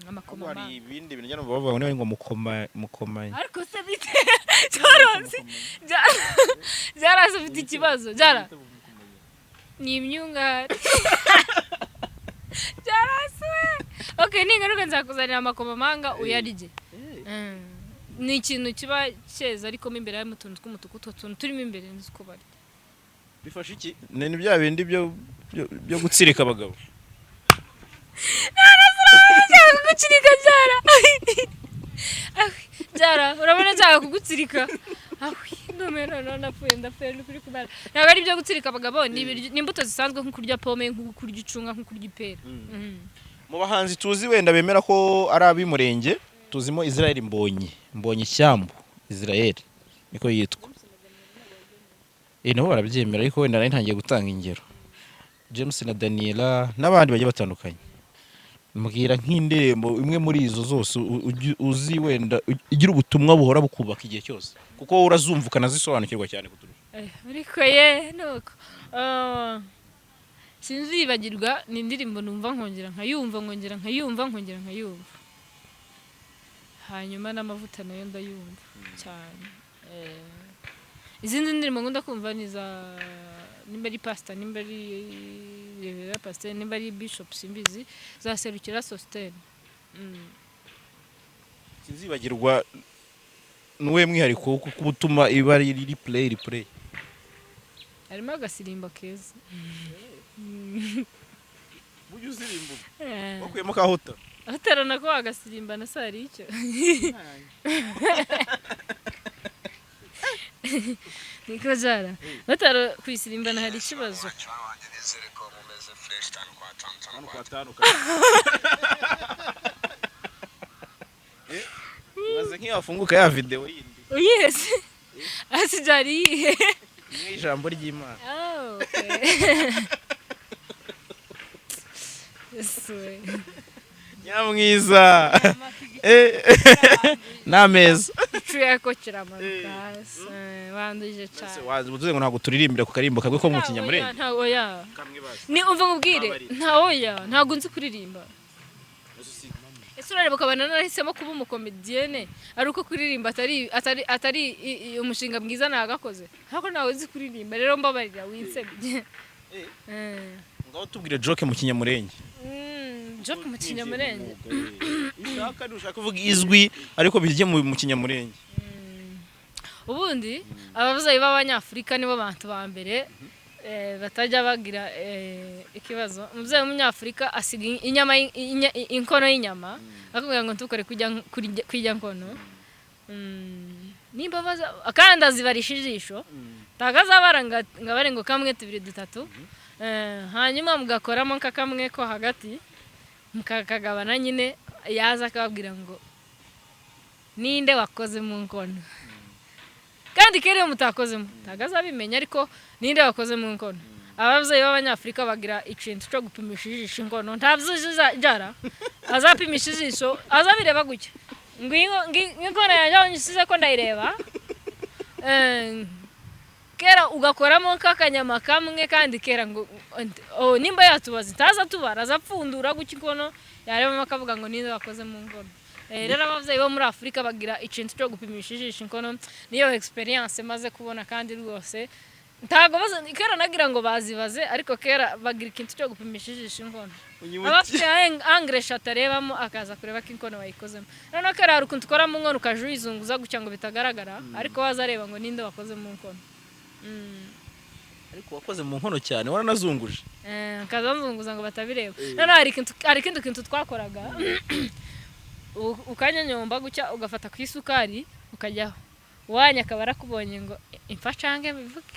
Amakomamanga. Hari ibindi bintu njya numva bavuga ngo niba ngo mukoma mukoma. Ariko se bite byorozi? Byarazi, ufite ikibazo byara ni imyungari byarasi. Okay, ningaruka nzakuzanira amakomamanga uyarye. Ni ikintu kiba cyeza, ariko mo imbere harimo utuntu tw'umutuku. Utwo tuntu turimo imbere nzi uko barya. Bifasha iki? Ni bya bindi byo gutsirika abagabo? Nshaka kugutsirika byara. Ahwi, byara, urabona nshaka kugutsirika. Ahwi, ndumiwe noneho, ndapfuye, ndapfuye, ni ukuri kubara. Ntabwo ari ibyo gutsirika abagabo, ni ni imbuto zisanzwe, nko kurya pome, nko kurya icunga, nko kurya ipera. Mu bahanzi tuzi wenda bemera ko ari ab'Umurenge, tuzimo Israel Mbonyi, Mbonyi Ishyambu Israel niko yitwa. Nabo barabyemera, ariko wenda nari ntangiye gutanga ingero, James na Daniela n'abandi bagiye batandukanye. Mbwira nk'indirimbo imwe muri izo zose uzi wenda igira ubutumwa buhora bukubaka igihe cyose, kuko wowe urazumva ukanazisobanukirwa cyane kuturusha. Ariko ye nuko sinzibagirwa, ni indirimbo numva nkongera nkayumva, nkongera nkayumva, nkongera nkayumva. Hanyuma n'Amavuta nayo ndayumva cyane. Izindi ndirimbo nkunda kumva ni za nimba ari pastor, nimba ari reverend pastor, nimba ari bishop, simbizi, za Serukira Sosthene. Sinzibagirwa nuwe mwihariko wo kuba utuma iba ari replay replay? Harimo agasirimbo keza. Ujya uzirimba? Eh. Wakuyemo kahuta? Atarana ko agasirimba na sari icyo niko jara batara kuyisirimbana, hari ikibazo. Wanjye, nizere ko mumeze fresh tanu kwa tanu tanu kwa tanu. Ibaze nk'iyo wafunguka ya video yindi. Uyihese asi byari iyihe? Imwe y'ijambo ry'Imana. Oh, okay. Yesu we. Nyamwiza n'ameza. Icuya ko kiramanuka hasi. Wanduje cyane. Wazi ngo ntabwo turirimbira ku karimbo kamwe ko mu Kinyamurenge? Nta oya. Ni umva nkubwire, nta oya, ntabwo nzi kuririmba. Ese urareba ukabona narahisemo kuba umukomediyene ari uko kuririmba atari umushinga mwiza nagakoze, ariko ntawe nzi kuririmba. Rero mbabarira winsebye. Ngaho tubwire joke mu Kinyamurenge. Joke mu Kinyamurenge? Ushaka ushaka kuvuga izwi, ariko bijye mu Kinyamurenge. Ubundi ababyeyi b'Abanyafurika nibo bantu ba mbere batajya bagira ikibazo. Umubyeyi w'Umunyafurika asiga inyama inkono y'inyama, akubwira ngo ntukore kurya nkono. Nimba baza kandi azibarisha ijisho, ntabwo azabara ngo abare ngo kamwe, tubiri, dutatu. Hanyuma mugakoramo nka kamwe ko hagati mukakagabana nyine. Yaza akababwira ngo ninde wakoze mu nkono, kandi kera iyo mutakozemo ntabwo azabimenya, ariko ninde wakoze mu nkono. Ababyeyi b'Abanyafurika bagira ikintu cyo gupimisha ijisho inkono. Ntabyo jara azapimisha ijisho, azabireba gutya ngo inkono yanjye aho nyisize ko ndayireba. Kera ugakoramo nk'akanyama kamwe, kandi kera ngo oh, nimba yatubaza ntaza tubara, azapfundura gutya inkono, yarebamo akavuga ngo ninde wakoze mu nkono. Rero ababyeyi bo muri Afurika bagira ikintu cyo gupimisha ijisho inkono. Niyo experience maze kubona, kandi rwose ntabwo kera nagira ngo bazibaze, ariko kera bagira ikintu cyo gupimisha ijisho inkono. Aba afite angle eshatu arebamo, akaza kureba ko inkono bayikozemo. Noneho kera hari ukuntu ukora mu nkono ukaja uyizunguza gutya ngo bitagaragara, ariko waza areba ngo ninde wakoze mu nkono. Ariko wakoze mu nkono cyane, waranazunguje. Akaza nzunguza ngo batabireba. Noneho hari ikindi kintu twakoraga: ukanyonyomba gutya, ugafata ku isukari ukajyaho, wanya akaba arakubonye ngo impfa cange bivuge,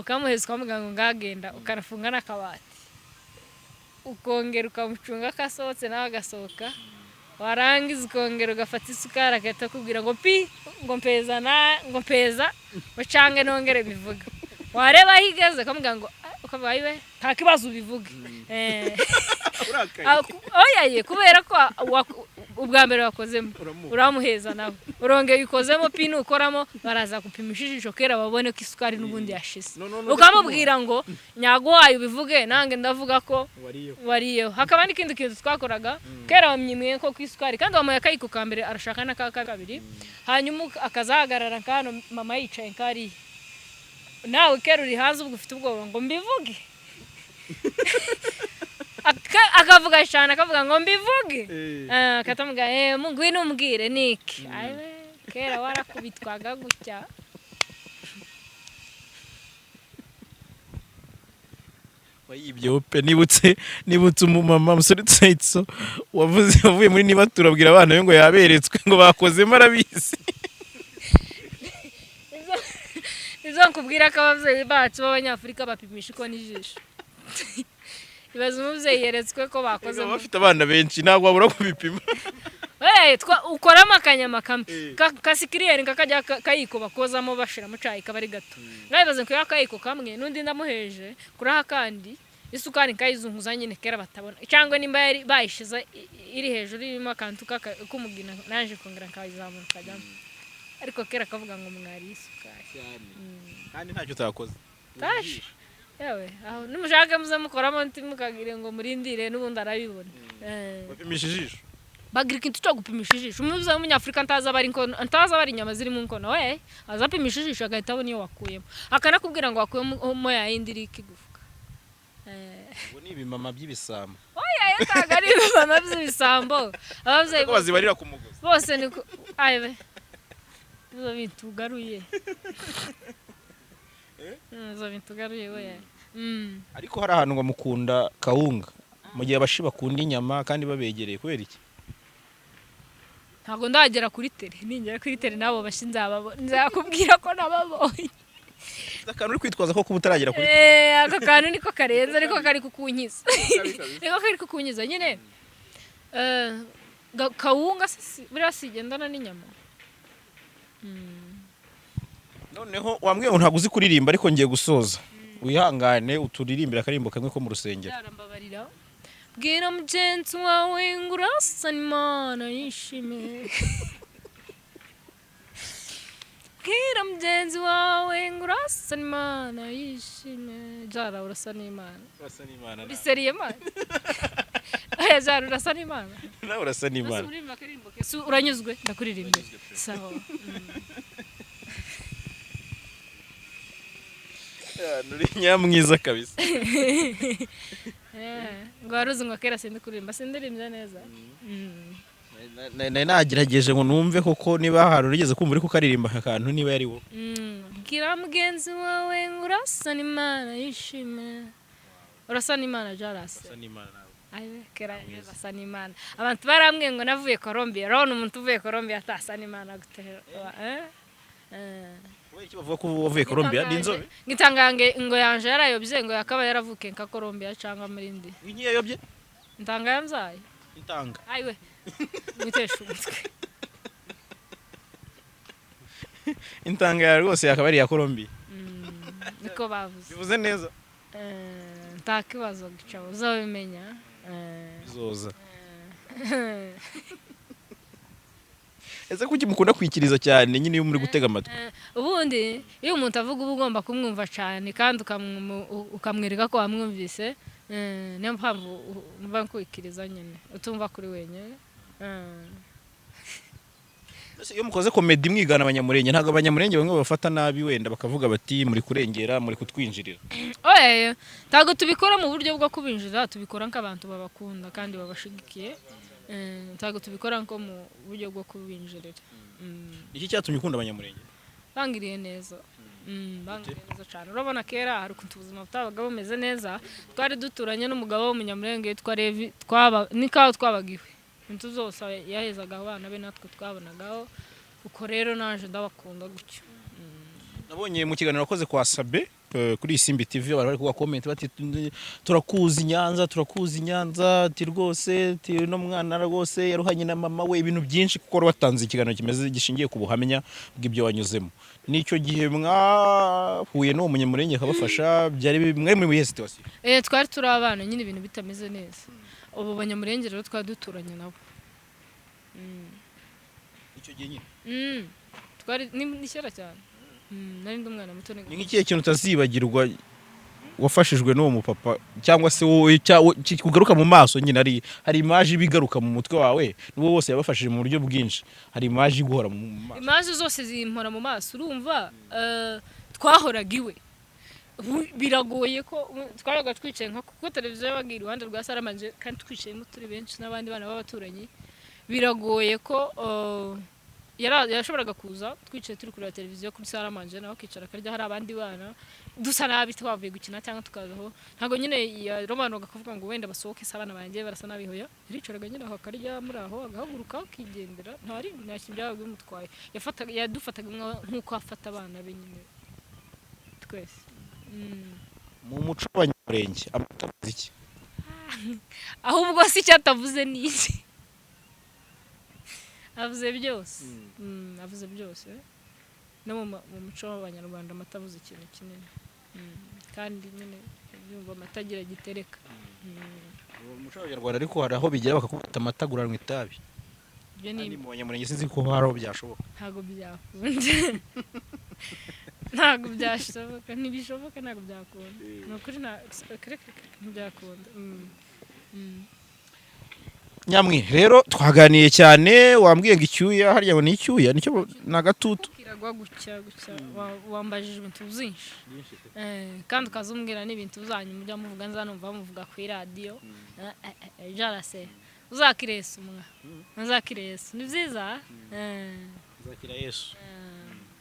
ukamuheza, ukamubwira ngo ngagenda, ukanafunga n'akabati, ukongera ukamucunga ko asohotse, nawe agasohoka. Warangiza ukongera ugafata isukari, agahita akubwira ngo pi, ngo mpeza na ngo mpeza ngo cange nongere bivuge. Wareba aho igeze ukamubwira ngo "Ah," ukavuga iwe nta kibazo ubivuge. Urakaye? Oya ye, kubera ko Ubwa mbere wakozemo Uramuha. Uramuheza nawe urongera ukozemo pini, ukoramo, baraza gupimisha ijisho kera babone ko isukari n'ubundi yashize. No, no, no, Ukamubwira ngo nyaguhaye ubivuge, nange ndavuga ko wariyeho. Wariyeho. Hakaba n'ikindi kintu twakoraga kera, wamwimwe ko ku isukari kandi wamuhaye akayiko ka mbere, arashaka n'aka kabiri, hanyuma akazahagarara nka hano, mama yicaye nkariya, nawe kera uri hanze, ubwo ufite ubwoba ngo mbivuge. Akavuga cyane, akavuga ngo mbivuge. Akatamubwira ngwino umbwire niki. Ayiwe, kera warakubitwaga gutya. Wayibye pe. Nibutse umumama musore Tsaitso wavuze, wavuye muri niba turabwira abana be ngo yaberetswe, ngo bakozemo arabizi. Izo nkubwira ko ababyeyi bacu b'Abanyafurika bapimisha uko n'ijisho. Ibaze umubyeyi yeretswe ko bakozemo. Baba bafite abana benshi, ntabwo wabura kubipima. Ukoramo akanyama kamwe Eh. Kasikiriyeri kakajya kayiko bakozamo bashiramo cayi kaba ari gato. Ngabibaze ko akayiko kamwe n'undi ndamuheje kuraha, kandi isukari nkayizunguza nyine kera batabona, cyangwa nimba yari bayishize iri hejuru irimo akantu k'umugina, naje kongera nkayizamura kajyamo, ariko kera kavuga ngo mwari isukari. Kandi ntacyo utakoze. Tashi yewe, aho nimushaka muze mukoramo, ntimukagire ngo murindire, n'ubundi arabibona. Bapimisha ijisho. Bagira ikintu cyo gupimisha ijisho. Umubyeyi w'Umunyafurika ntazi aba ari inkono, ntazi aba ari inyama ziri mu nkono, we aza apimisha ijisho agahita abona iyo wakuyemo, akanakubwira ngo wakuyemo ya yindi iri ikigufuka. Ubwo ni ibimama by'ibisambo. Oya, yo ntabwo ari ibimama by'ibisambo, ababyeyi ko bazibarira ku mugozi. Bose niko ayiwe, ibyo bintu ugaruye. Ibyo bintu ugaruye we. Ariko hari ahantu ngo mukunda kawunga mu gihe abashi bakunda inyama kandi babegereye, kubera iki? Ntabwo ndagera kuri terrain. Ningera kuri terrain nabo bashyi nzababona, nzakubwira ko nababonye. Akantu uri kwitwaza ko kuba utaragera kuri Ako kantu niko karenze, ariko kari kukunkiza, niko kari kukunkiza nyine. Kawunga se buriya sigendana n'inyama. Noneho wambwiye ngo ntabwo uzi kuririmba, ariko ngiye gusoza, wihangane uturirimbire akaririmbo kamwe ko mu rusengero. Byarambabarira. Bwira mugenzi wawe ngo urasa n'Imana yishime. Bwira mugenzi wawe ngo urasa n'Imana yishime. Jara, urasa n'Imana. Urasa n'Imana. Uri sérieux man? Oya Jara, urasa n'Imana. Nawe urasa n'Imana. Ese uririmba akaririmbo ke? Si uranyuzwe? Ndakuririmbira, sawa. Uri nyamwiza kabisa. Ngo wari uzi ngo kera sindi kuririmba, sindirimbye neza. Nari nagerageje ngo numve koko niba hari urigeze kumva uri kukaririmba aka kantu, niba yari wowe. Bwira mugenzi wawe ngo urasa n'Imana yishime. Urasa n'Imana Jarasi. Urasa n'Imana nawe. Ayiwe, kera urasa n'Imana. Abantu barambwiye ngo navuye Colombia. Urabona umuntu uvuye Colombia atasa n'Imana gute? Eh? Eh. Kubera iki bavuga ko wavuye Colombia? Ni inzobe? Ngitangange ngo yanje yarayobye, ngo yakaba yaravukiye nka Colombia cyangwa muri ndi. Inki yayobye? Ntanga yambyaye. Intanga. Ayiwe. Mwitesha umutwe. Intanga yawe rwose yakaba ari iya Colombia. Niko bavuze. Bivuze neza. Nta kibazo gica, uzabimenya. Bizoza. Ese kuki mukunda kwikiriza cyane nyine iyo muri gutega amatwi? Ubundi iyo umuntu avuga uba ugomba kumwumva cyane, kandi ukamwereka ko wamwumvise. Niyo mpamvu mba nkwikiriza nyine, utumva kuri wenyine. Ese iyo mukoze comedy mwigana Abanyamurenge, ntabwo Abanyamurenge bamwe bafata nabi, wenda bakavuga bati muri kurengera, muri kutwinjirira? Oya, ntabwo tubikora mu buryo bwo kubinjira, tubikora nk'abantu babakunda kandi babashigikiye. Ntabwo tubikora nko mu buryo bwo kubinjirira. Iki cyatumye ukunda Abanyamurenge? Bangiriye neza. Bangiriye neza cyane. Urabona kera hari ukuntu ubuzima butabaga bumeze neza, twari duturanye n'umugabo w'Umunyamurenge witwa Levi, twaba nikaho twabaga iwe, inzu zose yahezaga abana be natwe twabonagaho uko. Rero naje ndabakunda gutyo. Nabonye mu kiganiro wakoze kwa Sabe kuri Isimbi TV, abantu bari kuguha comment bati turakuzi i Nyanza, turakuzi i Nyanza, ati rwose ati no mwana rwose yaruhanye na mama we, ibintu byinshi, kuko wari watanze ikiganiro kimeze gishingiye ku buhamya bw'ibyo wanyuzemo. N'icyo gihe mwahuye n'uwo Munyamurenge akabafasha, byari mwari muri iyihe situation? Twari turi abana nyine, ibintu bitameze neza. Ubu Banyamurenge rero twari duturanye nabo. Icyo gihe nyine? Twari ni kera cyane. Nari ndi umwana muto. Ni nk'ikihe kintu utazibagirwa wafashijwe n'uwo mupapa, cyangwa se wowe kugaruka mu maso nyine, hari image iba igaruka mu mutwe wawe, n'uwo bose yabafashije mu buryo bwinshi, hari image iguhora mu maso? Image zose zimpora mu maso. Urumva, twahoraga iwe. Biragoye ko twabaga twicaye nka, kuko televiziyo yabaga iruhande rwa salle à manger, kandi twicayemo turi benshi n'abandi bana b'abaturanyi. Biragoye ko yashoboraga kuza twicaye turi kureba televiziyo kuri salle à manger, nawe akicara akarya, hari abandi bana dusa nabi twavuye gukina cyangwa tukazaho. Ntabwo nyine yarobanuraga akavuga ngo wenda basohoke se, abana banjye barasa nabi. Hoya, yaricaraga nyine aho akarya muri aho, agahaguruka akigendera. Nta kintu byabaga bimutwaye. Yadufataga nk'uko afata abana be nyine twese. Mu muco w'Abanyamurenge amata avuze iki? Ahubwo si icyo atavuze ni iki? Avuze byose. Avuze byose. No mu muco w'Abanyarwanda amata avuze ikintu kinini. Kandi nyine yumva amata agira gitereka. Mu muco w'Abanyarwanda ariko hari aho bigera bakakubita amata aguranwa itabi. Ibyo ni Kandi mu Banyamurenge sinzi ko hari aho byashoboka. Ntabwo byakunda, ntabwo byashoboka, ntibishoboka, ntabwo byakunda, ni ukuri, reka, reka, reka, ntibyakunda. Nyamwi rero twaganiye cyane, wambwiye ngo icyuya harya ngo ni icyuya, nicyo ni agatutu. Kiragwa gutya gutya. Wambajije ibintu byinshi. Kandi ukaza umbwira n'ibintu zanyu mujya muvuga, nzanumva muvuga ku iradiyo. Jarase uzakire Yesu, mwa uzakire Yesu, ni byiza. Nzakira Yesu.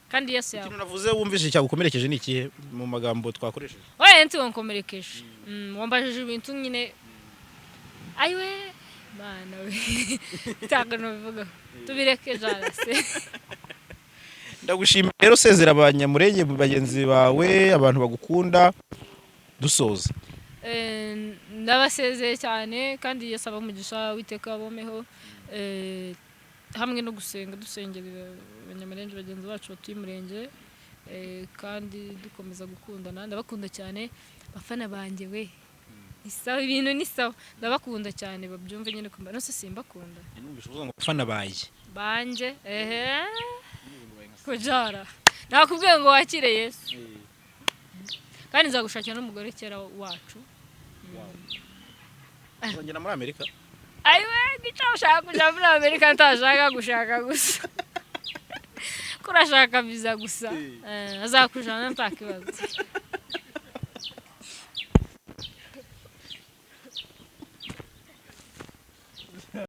Kandi Yesu yawe Ikintu navuze wumvise cyagukomerekeje ni ikihe mu magambo twakoresheje? Oya, nti wankomerekeje. Wambajije ibintu nyine, ayiwe Mana we, ntabwo nubivugaho, tubireke jarase. Ndagushimiye rero, sezera Abanyamurenge bagenzi bawe, abantu bagukunda, dusoza. Ndabasezeye cyane, kandi Yesu abamugisha, witeka abomeho. Hamwe no gusenga, dusengera Abanyamurenge bagenzi bacu batuye umurenge, kandi dukomeza gukundana. Ndabakunda cyane bafana banjye we, ni sawa, ibintu ni sawa, ndabakunda cyane, babyumve nyine kumva nose simbakunda. Numvise uvuga ngo abafana banjye. Banje ehe kujara, nakubwiye ngo wakire Yesu, kandi nzagushakira n'umugore kera wacu. Uzongera muri Amerika? Ayiwe, gica ushaka kujya muri Amerika, ntashaka gushaka gusa, ko urashaka viza gusa. Azakujana nta kibazo.